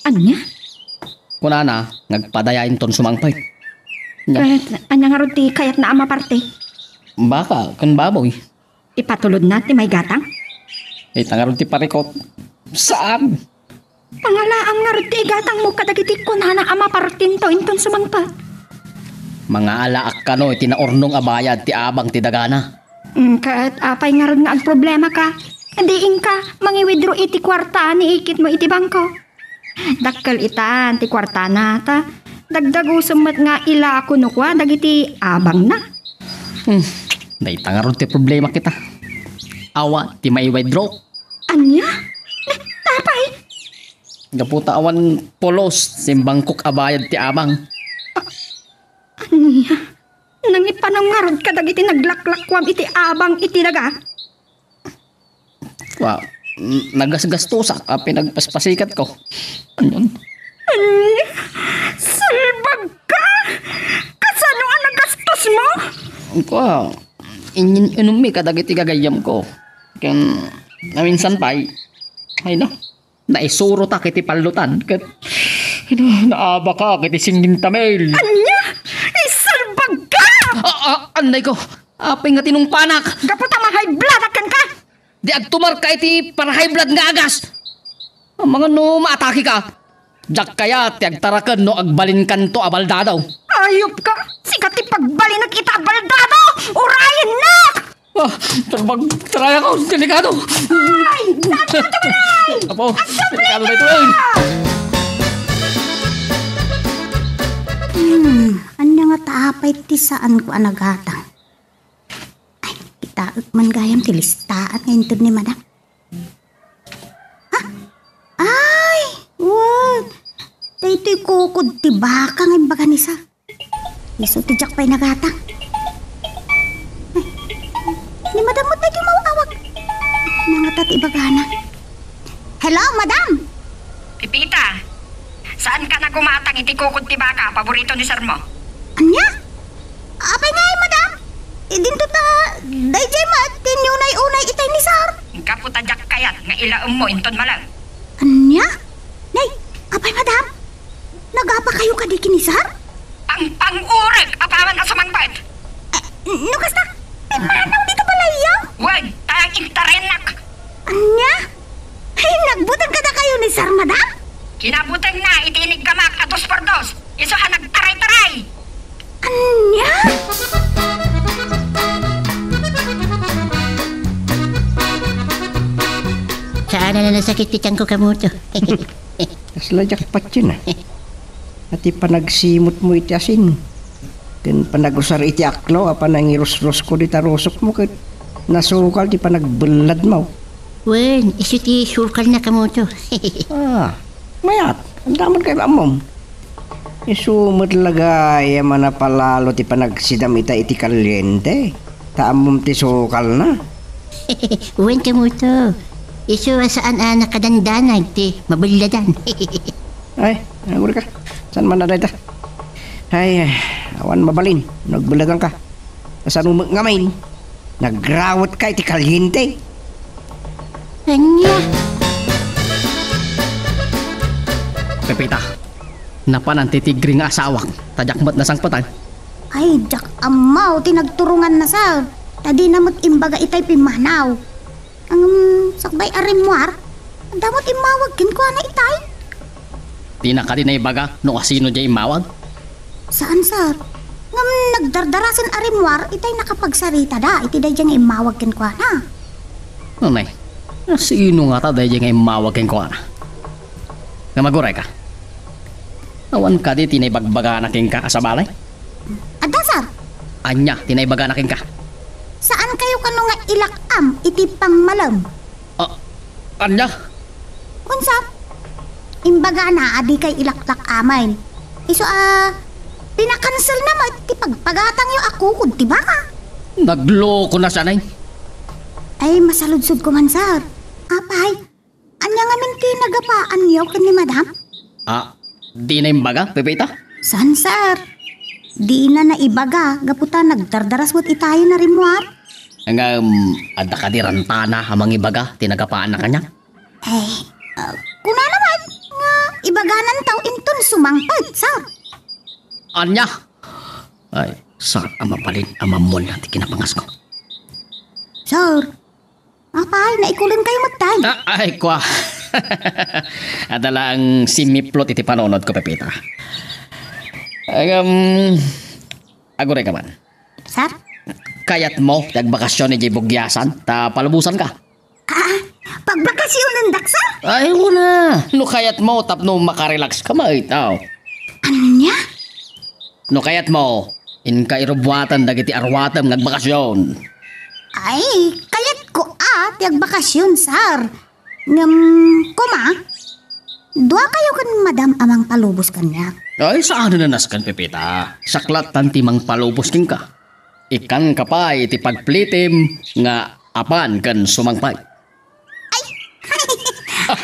Ania? Kunana, nga agpadaya inton sumangpet. Ania? Ket ania ngarud ti kayatna a maparti? Baka ken baboy. Ipatulodna ti maigatang? Ita ngarud ti parikot. Saan? Pangalaam ngarud ti igatangmo kadagiti kunana a mapartinto inton sumangpet. Mangaalaak kano iti naurnong a bayad ti abang ti dagana. Mm, ket apay ngarud nga agproblemaka? Di inka mangi-withdraw iti kuarta ni ikitmo iti bangko. Dakkel itan ti kuartana, ta dagdagusem met nga ilako no kua dagiti abangna. Hmm, dayta ngarud ti problema kita. Awan ti mai-withdraw. Ania? Eh, apay? Gapu ta awan pulos ti imbangkok a bayad ti abang. Ania? Nangipanon ngarud kadagiti naglaklakuam iti abang iti daga? Wa, n-, nagasgastosak a pinagpaspasikatko. Anian? Ania? Salbagka? Kasano a nagastos mo? Kua, inyin-inummi kadagiti gagayyemko. Ken naminsan pay, ay no, naisurotak iti pallutan ket, ay no, naabakak iti singginta mil. Ania? Isalbagka! A, a, annayko, apay nga tinungpanak? Gapu ta ma-high blood kenka! Di agtumarka iti para-high blood nga agas. Amangan no maatakeka. Diak kayat ti agtaraken no agbalinkanto a baldado. Ayupka! Sika ti pagbalinek ita a baldado! Urayennak! Ah, tarbag, tarayako, delikado. Ay! Tama, tama, ay! Apo, delikado na ito, eh. Hmm, ania nga ta apay ti saanko a nagatang? Ay, kitaek man gayam ti listaan nga inted ni Madam. Ha? Ay, wen. Daytoy kukod ti baka nga imbaga ni Sir. Isu ti diak pay nagatang. Ay, ni Madam met daytoy maawag. Nangata ti ibagana. Hello, Madam! Pepita, saanka a gumatang iti kukod ti baka a paborito ni Sir mo? Ania? Apay ngay, Madam? Idinto ta, daydiay met ti inunay-unay itay ni Sir. Gapu ta diak kayat nga ilaemmo inton malem. Ania? Nay, apay, Madam? Nagapakayo kadi ken ni Sir? Pangpang-urek apaman a sumangpet. Eh, no kasta, pimmanaw dita balayyo? Wen, ta intarennak. Ania? Ay, nagbuteng kadakayo ni Sir, Madam? Kinabutengna iti iniggamak a dos por dos. Isu a nagtaray-taray. Ania? Saan a nasakit ti tiangko, Kamuto? Kasla diak patien, a. Iti panagsimotmo iti asin ken panagrosar iti aklo a panangirusrosko dita rusokmo ket nasukal ti panagbelladmo. Wen, isu ti sukalna, Kamuto. Ah, mayat. Anda met kay ammom? Isu met la gayam a napalalo ti panagsidam ita iti kaliente, ta ammom ti sukalna. Wen, Kamuto. Isu a saan a nakadandanag ti mabelladan. Ay, agurika. Saan man na dayta? Ay, awan mabalin. Nagbelladanka. Kasano met ngamin? Nagrawetka iti kaliente. Ania? Pepita, napanan ti tigre nga asawak, ta diak met nasangpetan. Ay, diak ammo ti nagturonganna, Sir. Ta dina met imbaga itay pimmanaw. Ngem, sakbay a rimmuar, adda met immawag kenkuana itay. Dina kadi naibaga no asino diay immawag? Saan, Sir. Ngem nagdardarasen a rimmuar itay nakapagsaritada iti daydiay nga immawag kenkuana. Nonay, asino ngata daydiay nga immawag kenkuana? Ngem agurayka. Awan kadi ti naibagbagana kenka a sabali? Adda, Sir. Ania ti naibagana kenka? Saankayo kano nga ilak-am iti pangmalem? Ah, ania? Wen, Sir. Imbagana a dikay ilaklak-amen. Isu a, pinakanselna met ti pagpagatangyo a kukod ti baka. Nagloko na siya, Nay. Ay, masaludsodko man, sir. Apay, ania ngamin ti nagapaanyo ken ni Madam? Ah, dina imbaga, Pepita? Saan, sir? Dina naibaga, gapu ta nagdardaras met itayo na rimmuar. Ngem, adda kadi rantana a mangibaga ti nagapaanna kaniak? Eh, ah, kunana met nga ibagananto inton sumangpet, sir. Ania? Ay, saan a mabalin a maammoanna ti kinapangasko? Sir, apay, naikulenkayo met, tay? Ah, ay, kwa. Adda lang simmiplot iti panunotko, Pepita. Ngem, agurayka man. Sir? Kayatmo ti agbakasyon idiay bugiasan, ta palubosanka? Ah, pagbakasionendak, sir? Ay, wen a. No kayatmo, tapno makarelax ka met, aw. Ania? No kayatmo, inka irubbuatan dagiti aruatem nga agbakasyon. Ay, kayatko a ti agbakasyon, sir. Ngem, koma, duakayo ken Madam a mangpalubos kaniak. Ay, saan a nasken, Pepita. Siak lattan ti mangpalubos kenka. Ikkanka pay iti pagplitem nga apan ken sumangpet. Ay!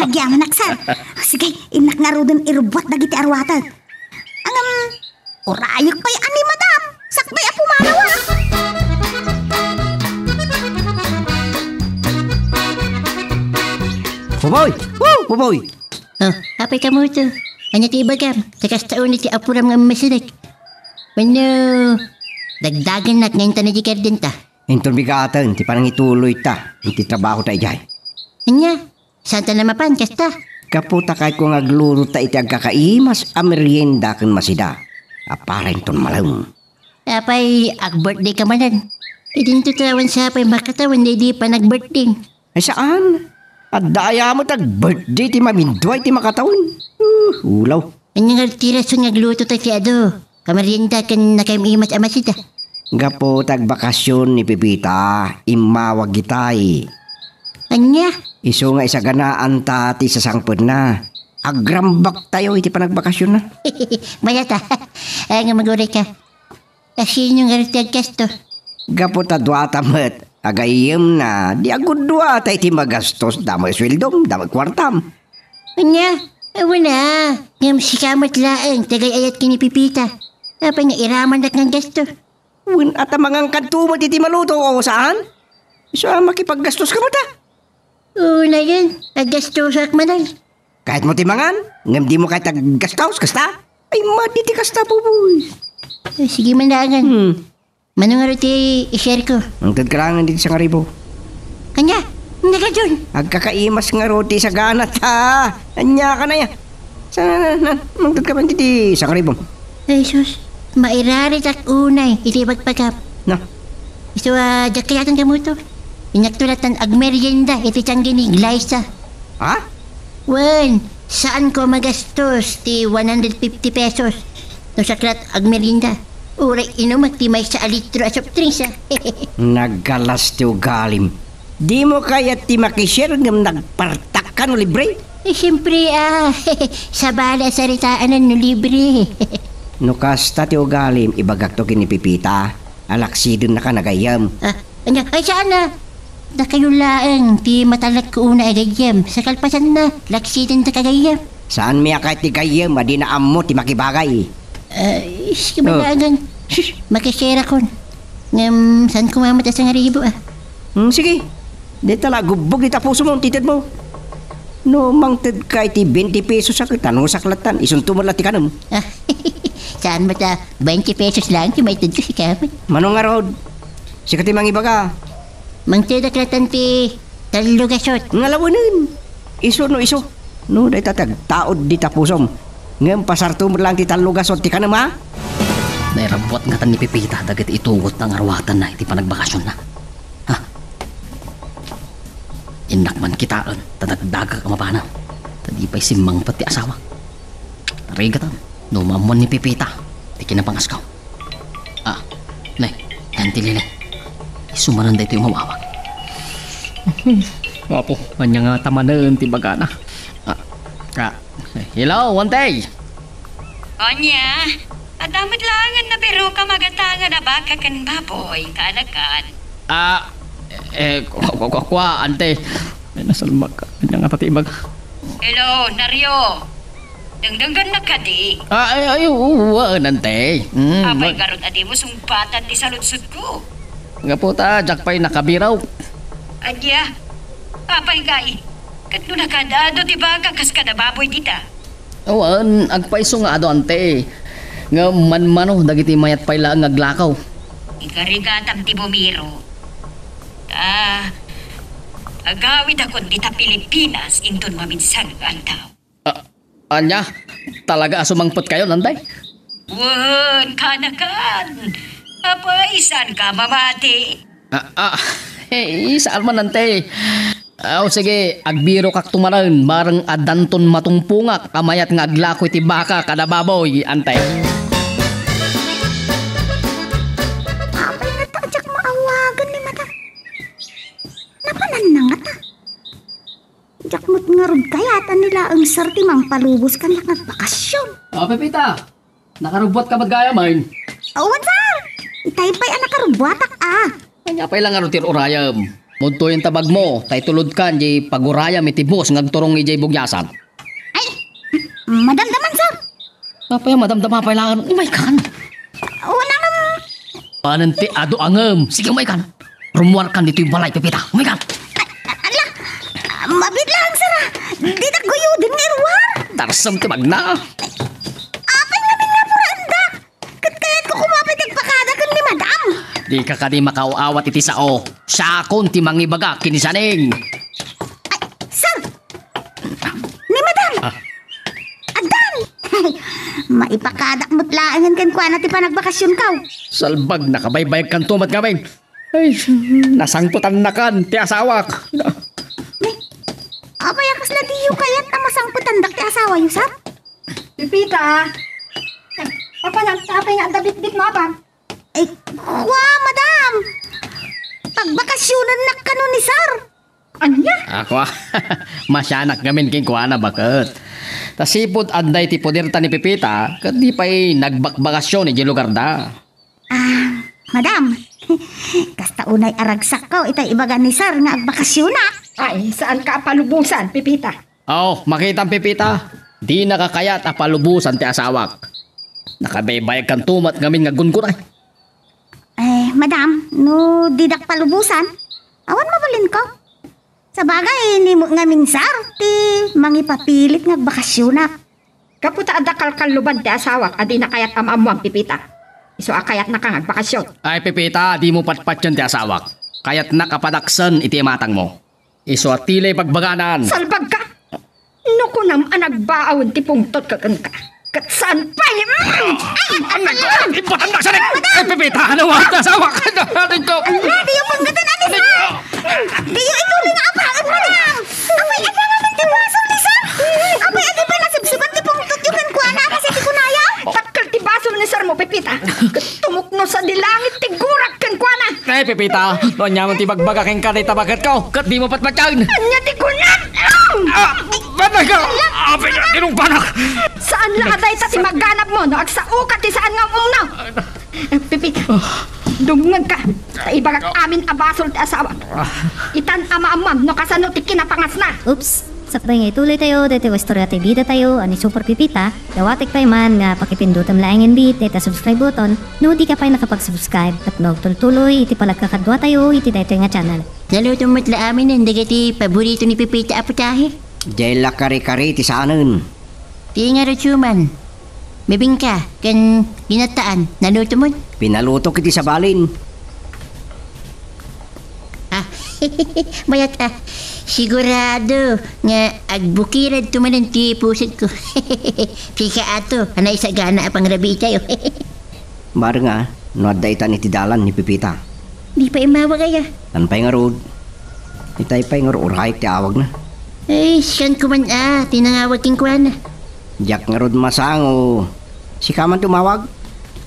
Agyamanak, sir. Sige, innak ngaruden irubbuat dagiti aruatek. Ngem, urayek pay a ni Madam. Sakbay a pumanaw, a. Pupoy! Woo! Pupoy! Oh, apay, Kamoto. Ania ti ibagam? Ta kasta unay ti apuram nga ummasidek. Wenno, dagdagennak nga intan idiay gardenta. Inton bigaten ti panangituloyta iti trabahota idiay. Ania? Saanta a mapan kasta? Gapu ta kayatko nga aglutota iti agkakaimas a merienda ken masida a para inton malem. Apay, ag-birthday ka manen? Idinto ta awan sapay makatawen daydi panag-birthday. Ay, saan? Adda aya met ag-birthday ti mamindua iti makatawen? Uh, ulaw. Ania ngarud ti rason nga aglutota ti adu, kamerienda ken nakaimas a masida? Gapu ta agbakasyon ni Pepita, immawag itay. Ania? Isu nga isaganaanta ti sasangpetna. Agrambaktayo iti panagbakasyonna. Mayat a. Ay, nga magurayka. Asino ngarud ti aggasto? Gapu ta duata met a gayyemna, di agudduata iti magastos, damo sueldom, damo kuartam. Ania? Awan a, ngem sika met laeng ti agay-ayat ken ni Pepita. Apay nga iramannak nga aggasto? Wen a ta mangankanto met iti maluto, o saan? Isu a makipaggastoska met a. Unayen, aggastosak man ay. Kayatmo ti mangan, ngem dimo kayat aggastos, kasta? Ay, madi ti kasta, Pupoy. Eh, sige man laengen. Hmm. Mano ngarud ti i-share ko? Mangted ka laengen diti sangaribu. Ania? Nagajun? Agkakaimas ngarud ti sagana ta. Ania ka na ya? Sa, na, na, mangted ka man diti sangaribu. Ay, sus. Mairaritak unay iti pagpagap. Na. Isu a, diak kayatan, Kamoto. Innak to lattan agmerienda iti tianggi ni Glyza. Ha? Wen, saanko a magastos ti one hundred fifty pesos no siak lat agmerienda. Uray inumek ti maysa a litro a soft drinks, a. Naggalas ti ugalim. Dimo kayat ti makishare ngem nagpartakka no libre? Eh, siyempre, a. Sabali a saritaanan no libre. No kasta ti ugalim, ibagakto ken ni Pepita. Alaksidennaka na gayyem. Ah, ania? Ay, saan a? Dakayo laeng ti matalekko unay a gayyem. Sa kalpasanna, laksidendaka gayyem. Saanmi a kayat ti gayyem a dina ammo ti makibagay? Ah, is, Oh. Kabalagan. Sus, makisherakon. Ngem, saanko mamet a sangaribu, a? Hmm, sige. Dita la, gubbog dita pusom ti tedmo. No mangtedka iti twenty pesos a ket, ano, saklattan, isunto met la ti kanem. Ah, saan met a twenty pesos laeng ti maitedko sika met? Mano ngarud? Sika ti mangibaga. Mangtedak lattan ti tallo gasot. Nga lawanen. Isu no isu. No, dayta ti agtaud dita pusom. Ngem pasarto met laeng ti tallo gasot ti kanem, a? Nairabbuat ngatan ni Pepita dagiti itugotna nga aruatenna iti panagbakasionna. Ha? Innak man kitaen ta dagdagek a mabanag, ta di pay simmangpet ti asawak. Tarigatan no maammuan ni Pepita ti kinapangasko. Ah, ne, yan ti Lileng. Isu manen daytoy umawawag. Apo, ania ngata manen ti bagana? Ah, ah, hello, Wantay! Ania? Adda met laengen nabiruka? Kamagatang a baka ken baboy, kaanakan. Ah, eh, kua, kua, kua, kua, ante. Ay, nasalmak. Anya nga pati ibag. Hello, Nario. Dengdenggennak kadi? Ah, ay, ay, oo, ante. Mm, apay ma- garud a dimo sungbatan ti saludsodko? Gapu ta, diak pay nakabiraw. Ania? Apay ngay? Ket no nakaad-adu ti baka kas kada baboy dita? Awan, agpayso nga adu, ante. Ngem manmano dagiti mayat pay laeng nga aglakaw. Igarigatam ti bumiro. Ta, agawidakon dita Pilipinas inton maminsan nga aldaw. Ah, ania? Talaga a sumangpetkayo, ante? Wen, kaanakan. Apay, saanka mamati? Ah, ah, eh, saan man, ante? Aw, sige, agbirokak tumanen, bareng addanton matungpongak a mayat nga aglako iti baka kada baboy, ante. Apay ngata, diak maawagan ni Madam. Napananna ngata. Diak met ngarud kayat a ni laeng sir ti mangpalubos kaniak nga agbakasyon. Oh, Pepita, nakarubbuatka met gayam? Awan, sir. Itay pay a nakarubbuatak, a. Ania pay la ngarud ti urayem? Mudtoyen ta bagmo, ta itulodkan diay pagurayam iti bus nga agturong idiay bugiasan. Ay, madamdaman, sir. Apay a madamdama pay laeng? Umaykan. Wala nga. Panen ti adu a ngem? Sige, umaykan. Rummuarkan ditoy balay, Pepita. Umaykan. Ala, mabiit laeng, sir, a. Ditak guyuden nga iruar. Darsem ti bagna. Apay ngamin nga puraendak? Ket kayatko koma pay ti agpakada ken ni Madam. Dika kadi makaaw-awat iti sao. Siakon ti mangibaga ken ni Saning. Ay, sir! Ni Madam! Ah. Addan! Maipakadak met laengen kenkuana ti panagbakasionkaw. Salbag, nakabaybayagkanto met ngamin. Ay, nasangpetannakan ti asawak. Ni, apay a kasla diyo kayat a masangpetandak ti asawayo, sir? Pepita, ah. Apay nga, apay nga adda bitbitmo, apay? Ay, kua, madam. Pagbakasionennak kano ni sir. Ania? Ah, kua. Masianak ngamin kenkuana, baket. Ta sipud adda iti poderta ni Pepita, ket di pay nagbakbakasyon idiay lugarda. Ah, madam. Kasta unay a ragsakko itay ibaga ni sir nga agbakasyonak. Ay, saanka a palubosan, Pepita? Aw, makitam, Pepita. Dinaka kayat a palubosan ti asawak. Nakabaybayagkanto met ngamin nga aggunggurayam. Eh, madam, no didak palubosan, awan mabalinko. Sabagay, ni met ngamin sir ti mangipapilit nga agbakasyonak. Gapu ta adda kalkalloban ti asawak a dina kayat a maammuan, Pepita. Isu a kayatnaka nga agbakasyon. Ay, Pepita, dimo patpatien ti asawak. Kayatnak a padaksen iti imatangmo. Isu a ti lay bagbaganan. Salbagka! No kunam a nagbaawen ti pungtotko kenka, ket saan pay, mm! Ay, ay, ay, ay! Ipatandak sa rin! Ay, Pepita, ano nga ta, asawa ka na natin ko? Ala, diyo panggatin, ani, sir? Diyo ituloy nga apakan, madam! Apay, ania ngamin ti baso ni sir? Apay, adi pay nasibsiban ti pungtotyo kenkuana, kasi ti kunaya? Dakkel ti baso ni sir mo, Pepita. Ket tumukno sadi langit ti gurak kenkuana. Ay, Pepita, no aniaman ti bagbaga kenka dayta baketko, ket dimo patpatien. Ania ti kunam? Ah, patay ka! Apay nga tinungpanak! Saan la a dayta ti maganabmo no agsaoka ti saan nga um-umno? Eh, Pepita, dumngegka. Ta ibagak amin a basol ti asawak. Itan a maammuam no kasano ti kinapangasna. Oops! Sakbay nga ituloy tayo daytoy a istorya ti bida tayo a ni Super Pepita, dawatek pay man nga pakipindutem laengen bitdayta subscribe button no dika pay nakapag-subscribe ket maagtultuloy iti panagkakadua tayo iti daytoy nga channel. Nalutom met la aminen dagiti paborito ni Pepita a putahe. Diay la kare-kare ti saanen. Ti ngarud siuman, bibingka ken ginataan, nalutomon? Pinalutok iti sabalin. Ah, mayat a. Sigurado nga agbukiradto manen ti pusetko. Sika ato a naisagana a pangrabii tayo. Bareng a, no adda itan iti dalan ni Pepita. Di pay immawag aya. Saan pay ngarud? Itay pay ngarud urayek ti awagna. Ay, saan ko man a, ti nangawag kenkuana. Diak ngarud masango. Sika man tumawag?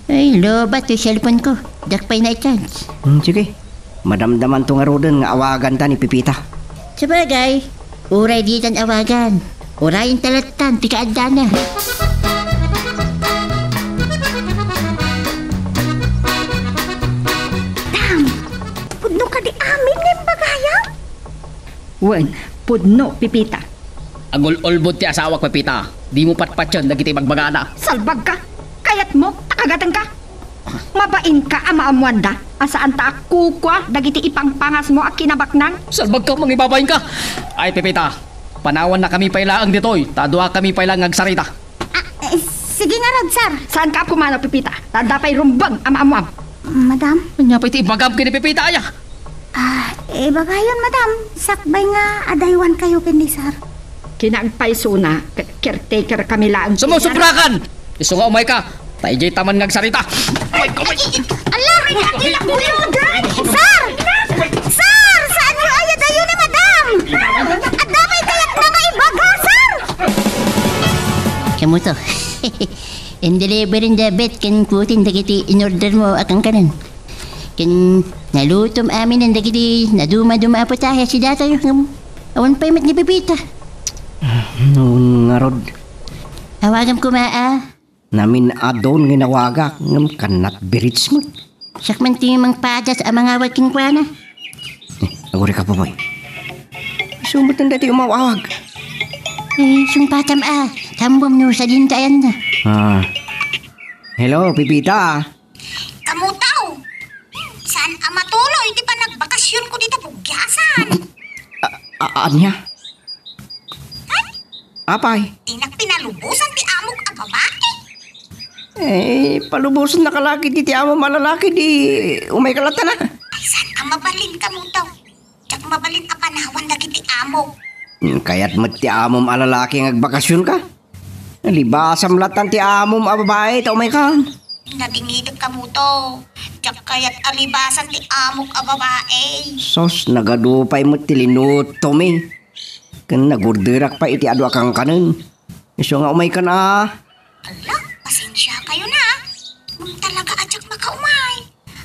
Ay, lobat ti cellphone ko. Diak pay nai-charge. Hmm, sige. Madamdamanto ngaruden nga awaganta ni Pepita. Sabagay, uray ditan awagan, urayenta lattan ti kaaddana. Wen, pudno, Pepita. Agul-ulbod ti asawak, Pepita. Dimo patpatien dagiti ibagbagana. Salbagka! Kayatmo, ta kagatengka! Mabainka a maammoanda a saanta a kukua dagiti ipangpangasmo a kinabaknang. Salbagka, mangibabainka! Ay, Pepita, panawannakami pay laeng ditoy, ta duakami pay laeng nga agsarita. Ah, eh, sige ngarud, sir. Saanka a pumanaw, Pepita, ta adda pay rumbeng a maammoam. Madam? Ania pay ti ibagam ken ni Pepita, aya? Ah, ibagayon, madam. Sakbay nga adaywankayo ken ni sir. Kinaagpaysona, ket caretakerkami laeng. Sumusubrakan! Isu nga umayka, ta idiay ta man nga agsarita. Umayka, umayka. Ala, sir! Sir! Saanyo a adayo ni madam! Adda pay kayatna nga ibaga, sir! Kamuto. In-deliver in the bed ken kutin dagiti in-order mo a kankanan. Ken nalutom amin dagiti naduma-duma a putahe a sidatayo ngem awan pay met ni Pepita. Ngarud. Awagam koma a. Namin-adun nga inawagak ngem kannat birits met. Siak man ti mangpadas a mangawag kenkuana. Eh, agurika, Popoy. Isu met dayta ti umawawag. Eh, sungpatam a. Tambom no sadin ta ayanna. Ah. Hello, Pepita. Kamuto! Saan a matuloy ti panagbakasionko dita pugiasan? A-, a-, ania? Ay? Apay? Dinak pinalubosan ti amok a babae. Eh, palubosannaka la ketdi ti amom a lalaki, di umayka latta. Ay, saan a mabalin, Kamuto? Diak mabalin a panawan dagiti amok. Hmm, kayat met ti amom a lalaki nga agbakasionka? Libasam latta ti amom a babae ta umayka. Nadingitek, Kamuto. Diak kayat a libasan ti amok a babae. Sus, nagadu pay met ti linutomi. Ken nagurderak pay iti adu a kankanen. Isu nga umaykan a. Ala, pasensiakayon. Ngem talaga a diak makaumay.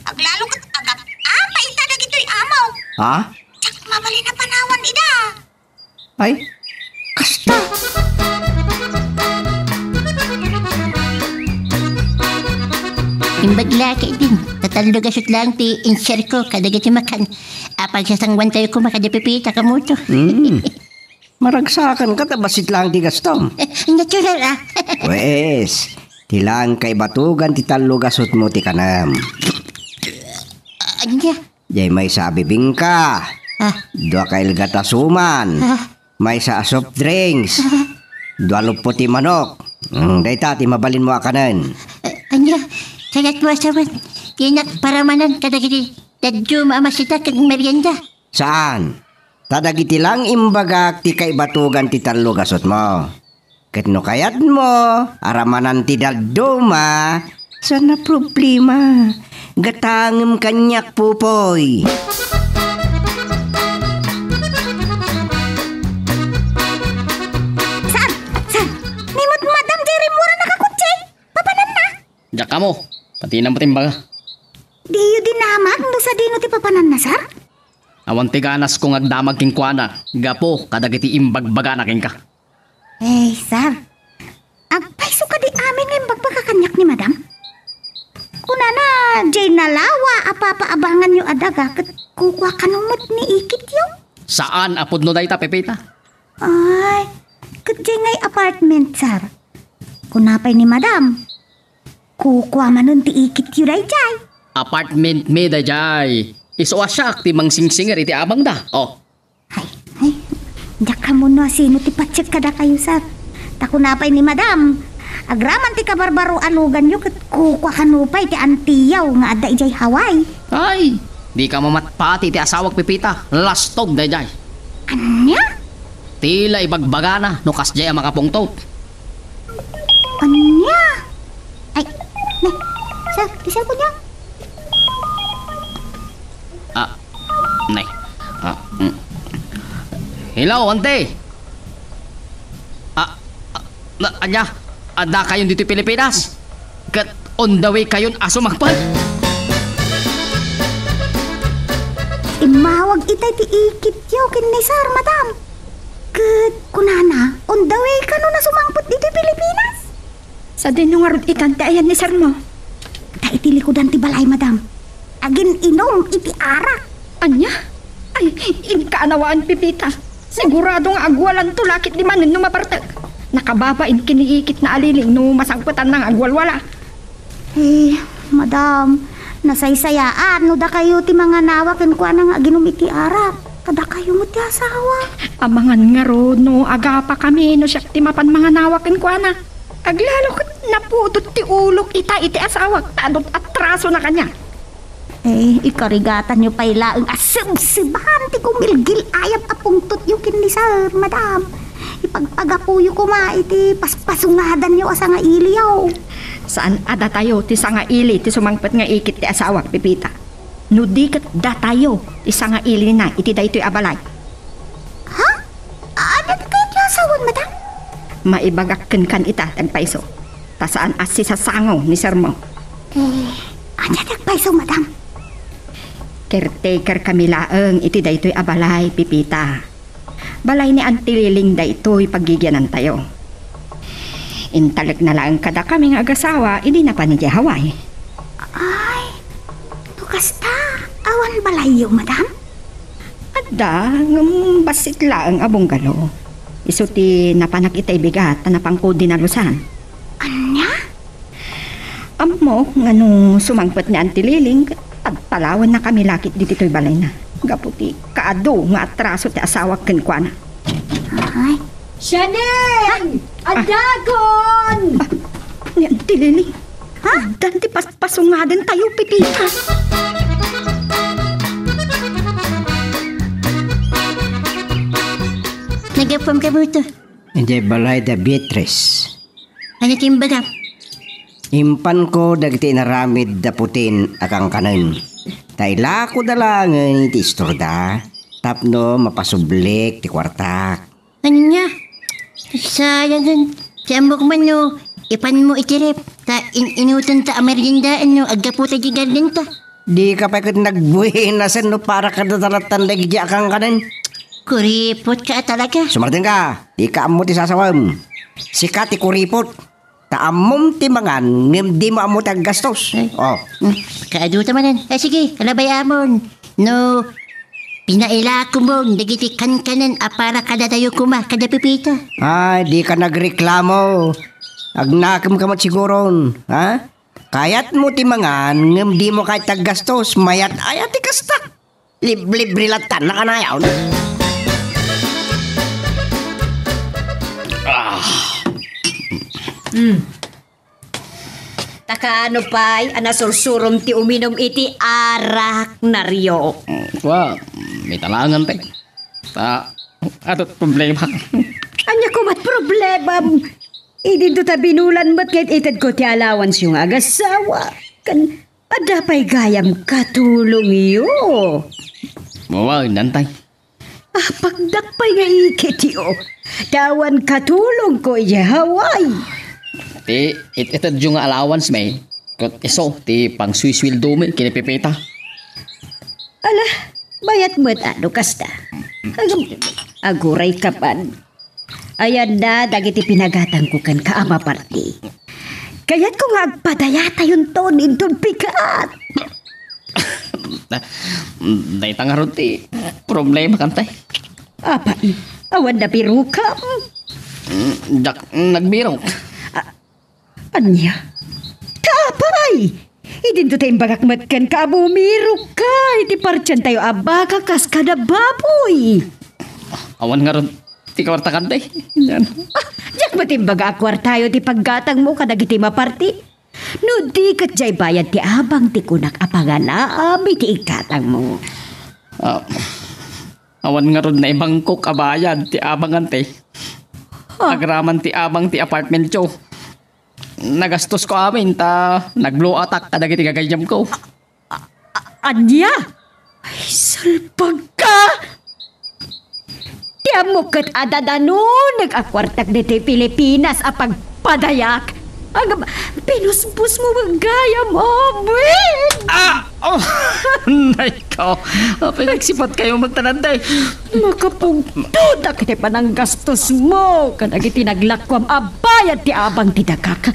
Aglalo ket agap-apa ita dagitoy amok. Ha? Diak mabalin a panawan ida. Ay, kasta. Imbag la ketdin, ta tallo gasut laeng ti in-share ko kadagiti makan. Apagsasanguantayo koma kada Pepita, Kamuto. Hmm. Maragsakanka ta bassit laeng ti gastom. Eh, natural, ah. Pwes, ti laeng kaibatugan ti tallo gasutmo ti kanem. Ania? Jay maysa a bibingka. Ah. Dua ka elgat a suman. Ah. Maysa a soft drinks. Ah. Dua luppo ti manok. Mm, dayta ti mabalinmo a kanen. Eh, ania? Kayatmo a sawen, dinak paramanan kadagiti dadduma a masita ken merienda. Saan? Ta dagiti lang imbagak ti kaibatugan ti tallo gasutmo. Ket no kayatmo, aramanan ti dadduma, saan a problema. Gatangem kaniak, Pupoy. Saan? Saan? Ni met madam jay rimmuarannaka kotse? Papananna? Diak ammo, pati na met imbaga. Diyo dinamag no sadino ti papananna, sir? Awan ti ganasko nga agdamag kenkuana gapu kadagiti imbagbagana kenka. Eh, sir, agpayso kadi amin nga imbagbaga kaniak ni madam? Kunana, jay nalawa a papaabanganyo a daga ket kukua kano met ni ikityo? Saan a pudno dayta, Pepita. Ay, ket jay ngay apartment, sir. Kuna pay ni madam, kukua manen ti ikityo dayjay. Apartment mi dayjay. Isu a siak ti mangsingsinger iti abangda. Oh. Ay, ay, diak ammo no asino ti patsek kadakayo, sir. Ta kuna pay ni madam, agraman ti kabarbaro a luganyo ket kukua kano pay ti antiyaw nga adda idiay Hawaii. Ay, dika mamatpati iti asawak, Pepita. Lastog dayjay. Ania? Ti la ibagbagana no kasdiay a makapungtot. Ania? Ay, ne, sir, ti cellphone-yo. Ah, ne. Ah, mm. Hello, ante. Ah, ah, na, ania? Adda kayon ditoy Pilipinas? Ket on the way kayon a sumangpet? Immawag itay ti ikityo ken ni sir, madam. Ket kunana, on the way kano a sumangpet ditoy Pilipinas? Sadino ngarud itan ti ayan ni sir mo? Ta iti likudan ti balay, madam. Agin-inum iti arak. Ania? Inka a nawaan, Pepita. Sigurado nga agwalanto lakit di manen no mapartek. Nakababain ken ni Ikit na Aliling no masangpetanna nga agwalwala. Eh, madam, nasaysayaat no dakayo ti manganawa kenkuana nga aginom iti arak. Kadakayo met ti asawa. Amangan ngarud no agapakami no siak ti mapan manganawa kenkuana. Aglalo ket napudot ti ulok ita iti asawak ta adut atraso na kaniak. Eh, ikarigatanyo pay laeng a sebseban ti gumilgil-ayab a pungtotyo ken ni Sir, Madam. Ipagpagapuyo koma iti paspasungadanyo a sangailiyo. Saan a datayo ti sangaili ti sumangpet nga ikit ti asawak, Pepita. No di ket datayo ti sangailina iti daytoy a balay. Ha? Ania ti kayatyo a sawen, Madam? Maibagak kenkan ita ti agpayso, ta saan a sisasango ni Sir mo. Eh, ania ti agpayso, Madam? Caretaker kami laeng iti daytoy a balay, Pepita. Balay ni Auntie Liling daytoy paggigianantayo. Intalekna laeng kadakami nga agasawa idi napan idiay Hawaii. Ay, no kasta, awan balayyo, Madam? Adda, ngem bassit laeng a bungalow. Isu ti napanak itay bigat ta napangko dinalusan. Ania? Ammok nga no sumangpet ni Auntie Liling, ket pagpalawennakami lakit ditoy balayna. Gapu ti kaadu nga atraso ti asawak kenkuana. Ay. Sianen! Adagon! Ah, ni Auntie Liling. Ha? Addan ti paspasungadantayo, Pepita. Nagapom ka buto. Idiay balay da Beatrice. Ania ti imbagam? Impanko dagiti inaramid da Putin a kankanen. Ta ilakoda laengen iti istorda tapno mapasublik ti kuartak. Ania? Sayangen, ti ammok man no ipanmo iti ref, ta in-inutenta a meriendaen no aggaputa iti gardenta. Dika pay ket nagbuenasen no para kadata latta dagiti a kankanen. Kuripot ka a talaga. Sumardengka, dika ammo ti sasawem. Sika ti kuripot. Ta ammom ti mangan ngem dimo ammo ti aggastos. Ay. Oh. Hmm, kaaduta manen. Eh, sige, kalabay amon. No pinailakom dagiti kankanen a para kadatayo koma, kada Pepita. Ay, dika nagreklamo. Agnakem ka met siguron, ha? Kayatmo ti mangan ngem dimo kayat ti aggastos, mayat aya ti kasta. Liblibre latta, nakanayon. Ah. Hmm. Ta kaano pay a nasursurom ti uminum iti arak, Nario? Kua, mitalangan ti. Ta, adut problema. Ania komat problemam? Idinto ta binulan met nga it-itedko ti allowance-yo nga agasawa. Kan Adda pay gayam katulongyo? Wen, Antay. Apagdak pay nga ikityo. Ta awan katulongko idiay Hawaii. Ti it-itedyo nga allowance, may. Ket isu, ti pangsuisweldomi, ken ni Pepita. Ala, bayat met ano kasta. Agam-, aguray ka man. Ayanna dagiti pinagatangko kenka a maparti. Kayatko nga agpadayatayonton inton pikat. Dayta ngarud ti problema, Antay. Apay, awan nabirokam? Mm, diak nagbirok. A-, Ania? Ta apay! Idinto ta imbagak met kenka a bumirokka iti partientayo a baka kas kada baboy. Awan ngarud ti kuartak, Antay. Ah, diak met imbaga a kuartayo ti paggatangmo kadagiti maparti. No di ket diay bayad ti abang ti kunak a pangalaam iti igatangmo. Ah, awan ngarud naibangkok a bayad ti abang, Antay. Ah. Agraman ti abang ti apartmentyo. Nagastosko amin ta nag-blow attack kadagiti gagayyemko. A-, a-, ania? Ay, salbagka! Ti ammok ket adda danunek a kuartak ditoy Pilipinas a pagpadayak. Agam, pinusposmo met gayam amin! Ah! Oh! Nay ko! Apay, nagsipatkayo met, Antay. Makapugtodak iti pananggastosmo kadagiti naglakuam a bayad ti abang ti dagak.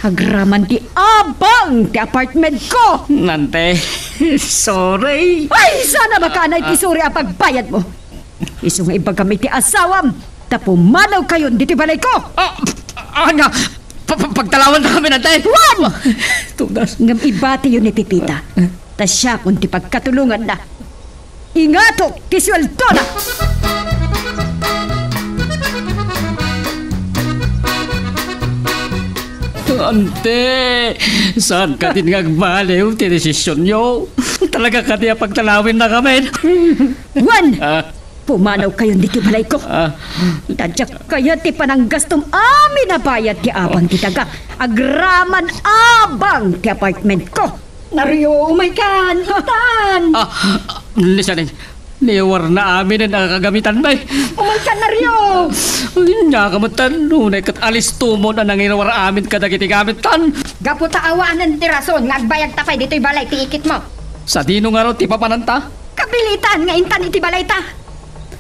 Agraman ti abang ti apartment ko! Ante, sorry. Ay, sana makaanay ti sorry a pagbayad mo. Isu nga ibagam iti asawam, ta pumanaw kayon ditoy balay ko! Ah, ania? Pa-, pa-, pagtalawanta kami, ante? Wan! Tudas. Ngem ibatiyo ni Pepita. Ta siakon ti pagkatulonganna. Ingatok ti sueldona! Ante, saan kadin nga agbaliw ti desisionyo? Talaga kadi a pagtalawennakamin? Wan! Ah. Pumanaw kayon ditoy balay ko. Ah. Ta diak kayat ti pananggastom amin a bayad ti abang ti daga. Agraman abang ti apartment ko. Nario, umaykan, intan! Ah, lisanin. Niwarna amin a kagamitan, bay. Umaykan, Nario! Ania ka met tan, nunay ket alistomon a nangiruar amin kadagiti gamittan. Gapu ta awanen ti rason nga agbayagta pay ditoy balay ti ikitmo. Sadino ngarud ti papananta? Kapilitan nga intan iti balayta.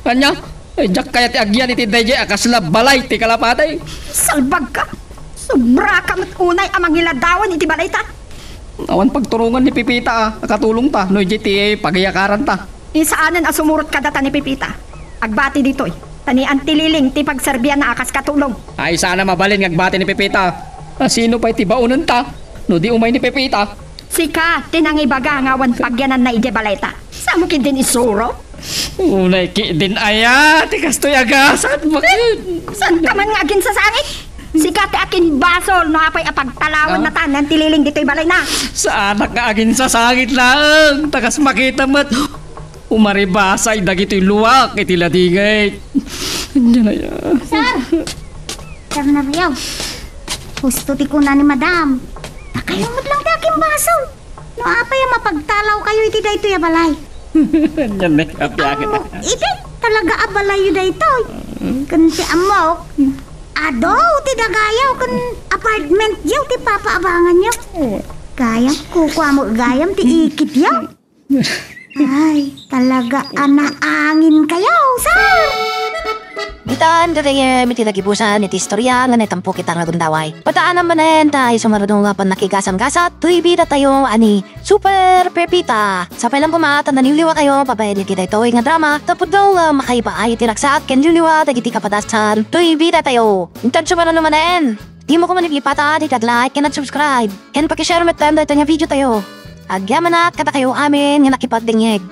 Ania? Eh, diak kayat ti agyan iti daydiay a kasla balay ti kalapati. Salbagka! Sobraka met unay a mangiladawan iti balayta. Awan pagturongan ni Pepita a, a katulongta no idiay ti pagiyakaranta. Insaanen a sumurot kadata ni Pepita. Agbati ditoy. Ta ni Auntie Liling ti pagserbianna a kas katulong. Ay, saan a mabalin nga agbati ni Pepita. A, sino pay ti baonenta no di umay ni Pepita? Sika ti nangibaga nga awan pagyananna idiay balayta. Samo ketdin isuro? Unay ketdin aya ti kastoy a gasat, bakit? Saanka man nga aginsasangit? Sika ti akinbasol no apay a pagtalawennata ni Auntie Liling ditoy balayna. Saanak nga aginsasangit laeng, ta kas makita met, umaribasay dagitoy luak iti ladingit. Ania aya? Sir! Sir Nario, husto ti kuna ni Madam. Ta kayo met lang ti akinbasol. No apay a mapagtalawkayo iti daytoy a balay? Ania ni, apiakin. Ammok iti talaga a balayyo daytoy. Ken ti ammok, adu ti dagayo ken apartmentyo ti papaabanganyo. Gayam, kukuamo gayam ti ikityo. Ay, talaga a naangin kayo, sir! Ditan gagayem iti nagibusan iti istorya nga naitampok ita nga gundaway. Padaanam manen ta isu ngarud nga pannakigasam-gasat toy bidatayo a ni Super Pepita. Sapay lang koma ta naliwliwatayo babaen iti daytoy nga drama, ta pudno nga makaibaay iti ragsak ken liwliwa dagiti kapadasan toy bidatayo. Intan sumaruno manen, dimo koma ipata ti nag-like ken nag-subscribe, ken pakishare metten daytoy nga videotayo. Agyamanak kadakayo amin nga nakipagdengngeg.